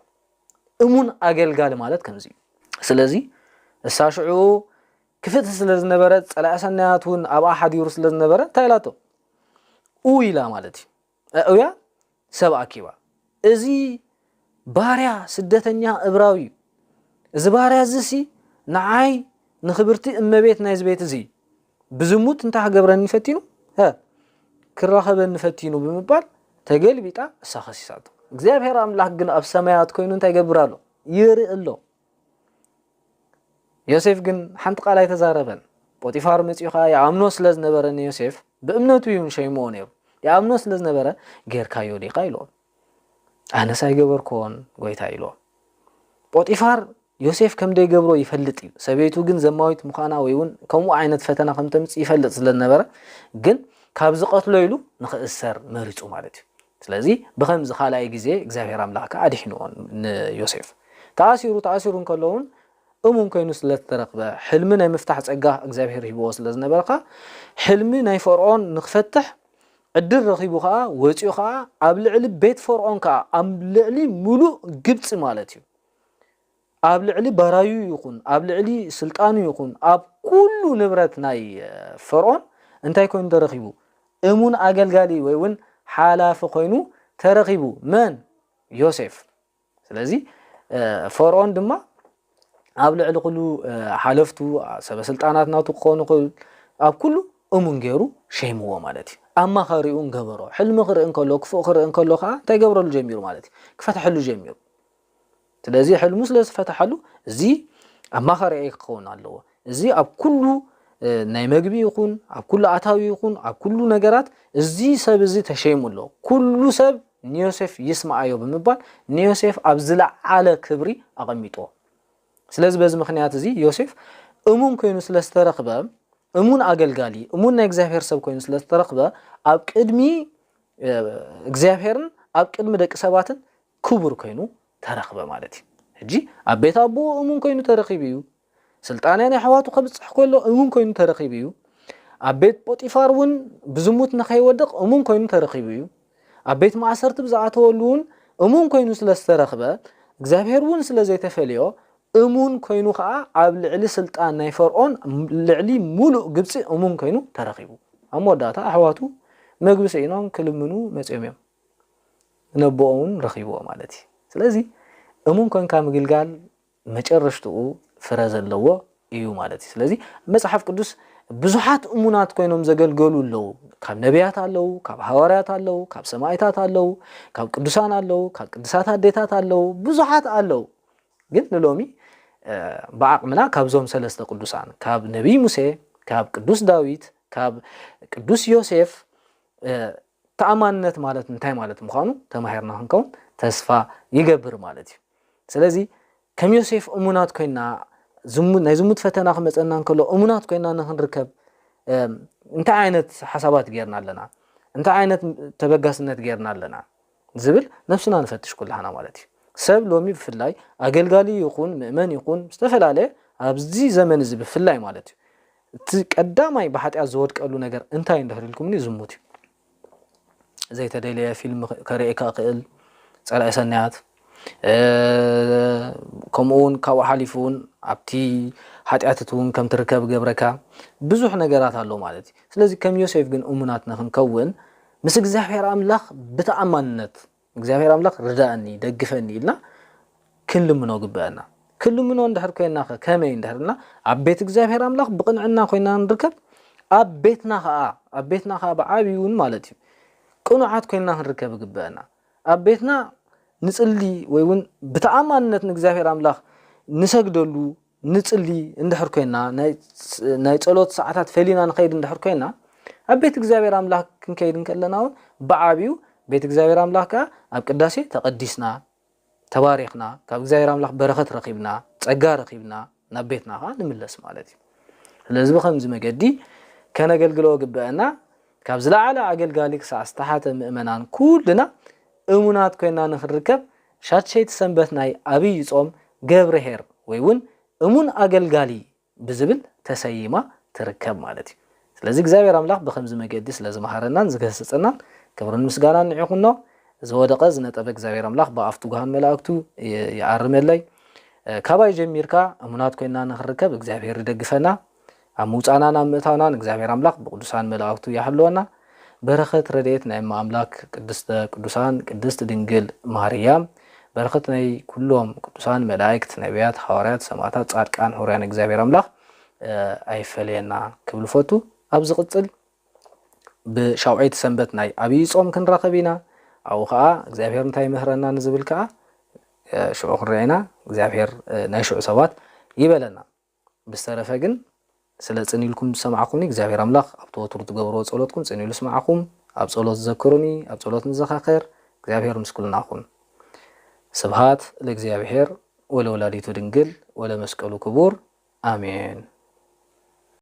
እሙን ኣገልጋሊ ማለት ከምዚ እዩ። ስለዚ እሳ ሽዑ ክፍእቲ ስለ ዝነበረት፣ ጸላኢ ሰናያት እውን ኣብኣ ሓዲሩ ስለ ዝነበረ እንታይ ኢላቶ? ኡ ኢላ ማለት እዩ። ኣእውያ ሰብ ኣኪባ። እዚ ባርያ ስደተኛ እብራዊ እዩ። እዚ ባርያ እዚ ሲ ንዓይ ንኽብርቲ እመቤት ናይዚ ቤት እዚ ብዝሙት እንታይ ክገብረኒ ፈቲኑ? ሀ፣ ክራኸበኒ ፈቲኑ ብምባል ተገልቢጣ እሳ ከሲሳቶ። እግዚኣብሔር ኣምላኽ ግን ኣብ ሰማያት ኮይኑ እንታይ ይገብር ኣሎ? ይርኢ ኣሎ። ዮሴፍ ግን ሓንቲ ቃል ኣይተዛረበን። ጶጢፋር መጺኡ ኸዓ ይኣምኖ ስለ ዝነበረ ንዮሴፍ፣ ብእምነቱ እዩ ሸይምዎ ነይሩ። ይኣምኖ ስለ ዝነበረ፣ "ጌርካዮ ዲኻ?" ኢልዎ። "ኣነስ ኣይገበርክዎን ጎይታ" ኢልዎ። ጶጢፋር ዮሴፍ ከም ደይገብሮ ይፈልጥ እዩ። ሰበይቱ ግን ዘማዊት ምዃና ወይ እውን ከምኡ ዓይነት ፈተና ከም ተምጽእ ይፈልጥ ስለ ዝነበረ፣ ግን ካብ ዝቐትሎ ኢሉ ንኽእሰር መሪጹ ማለት እዩ። ስለዚ ብኸምዚ ካልኣይ ግዜ እግዚኣብሔር ኣምላኽ ከኣ ኣድሒንዎ ንዮሴፍ። ተኣሲሩ፣ ተኣሲሩ እንከሎ እውን እሙን ኮይኑ ስለ ዝተረኽበ፣ ሕልሚ ናይ ምፍታሕ ጸጋ እግዚኣብሔር ሂብዎ ስለ ዝነበረ ከኣ፣ ሕልሚ ናይ ፈርዖን ንኽፈትሕ ዕድል ረኺቡ ከኣ፣ ወጺኡ ከኣ ኣብ ልዕሊ ቤት ፈርዖን ከኣ፣ ኣብ ልዕሊ ምሉእ ግብጺ ማለት እዩ፣ ኣብ ልዕሊ ባራዩ ይኹን፣ ኣብ ልዕሊ ስልጣኑ ይኹን፣ ኣብ ኩሉ ንብረት ናይ ፈርዖን እንታይ ኮይኑ ተረኺቡ? እሙን ኣገልጋሊ ወይ እውን ሓላፊ ኮይኑ ተረኺቡ። መን? ዮሴፍ። ስለዚ፣ እ፣ ፈርዖን ድማ ኣብ ልዕሊ ኩሉ፣ እ፣ ሓለፍቱ፣ ሰበ ስልጣናት ናቱ ክኾኑ ይኽእል፣ ኣብ ኩሉ እሙን ገይሩ ሸይምዎ ማለት እዩ። ኣማኻሪኡ ገበሮ። ሕልሚ ክርኢ እንከሎ፣ ክፉእ ክርኢ እንከሎ ከኣ እንታይ ገብረሉ ጀሚሩ ማለት እዩ? ክፈትሐሉ ጀሚሩ። ስለዚ ሕልሙ ስለ ዝፈትሓሉ፣ እዚ ኣማኻሪኣይ ክኸውን ኣለዎ። እዚ ኣብ ኩሉ፣ እ፣ ናይ መግቢ ይኹን፣ ኣብ ኩሉ ኣታዊ ይኹን፣ ኣብ ኩሉ ነገራት እዚ ሰብ እዚ ተሸይሙ ኣሎ። ኩሉ ሰብ ንዮሴፍ ይስምዓዮ ብምባል ንዮሴፍ ኣብ ዝለዓለ ክብሪ ኣቐሚጥዎ። ስለዚ በዚ ምኽንያት እዚ ዮሴፍ እሙን ኮይኑ ስለ ዝተረኽበ፣ እሙን ኣገልጋሊ፣ እሙን ናይ እግዚኣብሔር ሰብ ኮይኑ ስለ ዝተረኽበ፣ ኣብ ቅድሚ፣ እ፣ እግዚኣብሔርን ኣብ ቅድሚ ደቂ ሰባትን ክቡር ኮይኑ ተረኽበ ማለት እዩ። ሕጂ ኣብ ቤት ኣቦኡ እሙን ኮይኑ ተረኺቡ እዩ። ስልጣን ናይ ኣሕዋቱ ከብጽሕ ከሎ እሙን ኮይኑ ተረኺቡ እዩ። ኣብ ቤት ጶጢፋር እውን ብዝሙት ንኸይወድቕ እሙን ኮይኑ ተረኺቡ እዩ። ኣብ ቤት ማእሰርቲ ብዝኣተወሉ እውን እሙን ኮይኑ ስለ ዝተረኽበ፣ እግዚኣብሔር እውን ስለ ዘይተፈልዮ፣ እሙን ኮይኑ ኸኣ ኣብ ልዕሊ ስልጣን ናይ ፈርዖን፣ ልዕሊ ሙሉእ ግብጺ እሙን ኮይኑ ተረኺቡ። ኣብ መወዳእታ ኣሕዋቱ መግቢ ስኢኖም ክልምኑ መጺኦም እዮም። ነቦኦም እውን ረኺብዎ ማለት እዩ። ስለዚ እሙን ኮንካ ምግልጋል መጨረሽትኡ ፍረ ዘለዎ እዩ ማለት እዩ። ስለዚ መጽሓፍ ቅዱስ ብዙሓት እሙናት ኮይኖም ዘገልገሉ ኣለዉ። ካብ ነቢያት ኣለዉ፣ ካብ ሃዋርያት ኣለዉ፣ ካብ ሰማዕታት ኣለዉ፣ ካብ ቅዱሳን ኣለዉ፣ ካብ ቅዱሳት ኣዴታት ኣለዉ፣ ብዙሓት ኣለዉ። ግን ንሎሚ፣ እ፣ ብዓቕምና ካብዞም ሰለስተ ቅዱሳን፣ ካብ ነቢይ ሙሴ፣ ካብ ቅዱስ ዳዊት፣ ካብ ቅዱስ ዮሴፍ፣ እ፣ ተኣማንነት ማለት እንታይ ማለት ምዃኑ ተማሂርና ክንከውን ተስፋ ይገብር ማለት እዩ። ስለዚ ከም ዮሴፍ እሙናት ኮይና፣ ዝሙ-፣ ናይ ዝሙት ፈተና ክመጸና እንከሎ እሙናት ኮይና ንኽንርከብ፣ እም፣ እንታይ ዓይነት ሓሳባት ጌርና ኣለና? እንታይ ዓይነት ተበጋስነት ጌርና ኣለና? ዝብል ነብስና ንፈትሽ ኩላህና ማለት እዩ። ሰብ ሎሚ ብፍላይ ኣገልጋሊ ይኹን ምእመን ይኹን ዝተፈላለየ ኣብዚ ዘመን እዚ ብፍላይ ማለት እዩ። እቲ ቀዳማይ ብሓጢኣት ዝወድቀሉ ነገር እንታይ እንድሕር ኢልኩምኒ ዝሙት እዩ። ዘይተደለየ ፊልም ከርእየካ ክእል፣ ጸላኢ ሰናያት፣ እ፣ ከምኡ እውን ካብኡ ሓሊፉ እውን ኣብቲ ሓጢኣት እቲ እውን ከም ትርከብ ገብረካ ብዙሕ ነገራት ኣሎ ማለት እዩ። ስለዚ ከም ዮሴፍ ግን እሙናት ንኽንከውን ምስ እግዚኣብሔር ኣምላኽ ብተኣማንነት እግዚኣብሔር ኣምላኽ ርዳእኒ፣ ደግፈኒ ኢልና ክንልምኖ ግበአና። ክንልምኖ እንድሕር ኮይና ኸ ከመይ እንድሕር ኢልና ኣብ ቤት እግዚኣብሔር ኣምላኽ ብቕንዕና ኮይና ንርከብ፣ ኣብ ቤትና ኸዓ፣ ኣብ ቤትና ኸዓ ብዓብዩ እውን ማለት እዩ ቅኑዓት ኮይና ክንርከብ ግበአና። ኣብ ቤትና ንጽሊ ወይ እውን ብተኣማንነት ንእግዚኣብሔር ኣምላኽ ንሰግደሉ፣ ንጽሊ እንድሕር ኮይና፣ ናይ፣ ናይ ጸሎት ሰዓታት ፈሊና ንኸይድ እንድሕር ኮይና፣ ኣብ ቤት እግዚኣብሔር ኣምላኽ ክንከይድ እንከለና እውን ብዓብዩ ቤት እግዚኣብሔር ኣምላኽ ከኣ ኣብ ቅዳሴ ተቐዲስና፣ ተባሪኽና፣ ካብ እግዚኣብሔር ኣምላኽ በረኸት ረኺብና፣ ጸጋ ረኺብና፣ ናብ ቤትና ከኣ ንምለስ ማለት እዩ። ስለዚ ብኸምዚ መገዲ ከነገልግሎ ግበአና። ካብ ዝለዓለ ኣገልጋሊ ክሳዕ ዝተሓተ ምእመናን ኩልና እሙናት ኮይና ንኽንርከብ ሻድሸይቲ ሰንበት ናይ ኣብይ ጾም ገብርኄር ወይ እውን እሙን ኣገልጋሊ ብዝብል ተሰይማ ትርከብ ማለት እዩ። ስለዚ እግዚኣብሔር ኣምላኽ ብኸምዚ መገዲ ስለ ዝመሃረናን ዝገሰጸናን ክብርን ምስጋናን ንዒኹኖ። ዝወደቐ ዝነጠበ እግዚኣብሔር ኣምላኽ ብኣፍ ትጉሃን መላእክቱ ይ-፣ ይኣርመለይ። እ፣ ካባይ ጀሚርካ እሙናት ኮይና ንኽንርከብ እግዚኣብሔር ይደግፈና። ኣብ ምውጻእናን ኣብ ምእታውናን እግዚኣብሔር ኣምላኽ ብቅዱሳን መላእክቱ ይሓልወና። በረኸት ረድኤት ናይ እመ ኣምላክ ቅድስተ ቅዱሳን ቅድስት ድንግል ማርያም፣ በረኸት ናይ ኩሎም ቅዱሳን መላእክት፣ ነቢያት፣ ሃዋርያት፣ ሰማዕታት፣ ጻድቃን፣ ሆርያን እግዚኣብሔር ኣምላኽ ኣይፈለየና ክብል ፈቱ። ኣብ ዝቕጽል ብሻውዓይቲ ሰንበት ናይ ኣብይ ጾም ክንራኸብ ኢና። ኣብኡ ኸዓ እግዚኣብሔር እንታይ ይምህረና ንዝብል ከኣ ሽዑ ክንርአ ኢና። እግዚኣብሔር ናይ ሽዑ ሰባት ይበለና። ብዝተረፈ ግን ስለ ጽን ኢልኩም ዝሰማዕኹምኒ እግዚኣብሔር ኣምላኽ ኣብቲ ወትሩ ትገብርዎ ጸሎትኩም ጽን ኢሉ ስማዕኹም። ኣብ ጸሎት ዘክሩኒ፣ ኣብ ጸሎት ንዘኻኸር። እግዚኣብሔር ምስ ኩልና ይኹን። ስብሃት ለእግዚኣብሔር ወለወላዲቱ ድንግል ወለመስቀሉ ክቡር ኣሜን።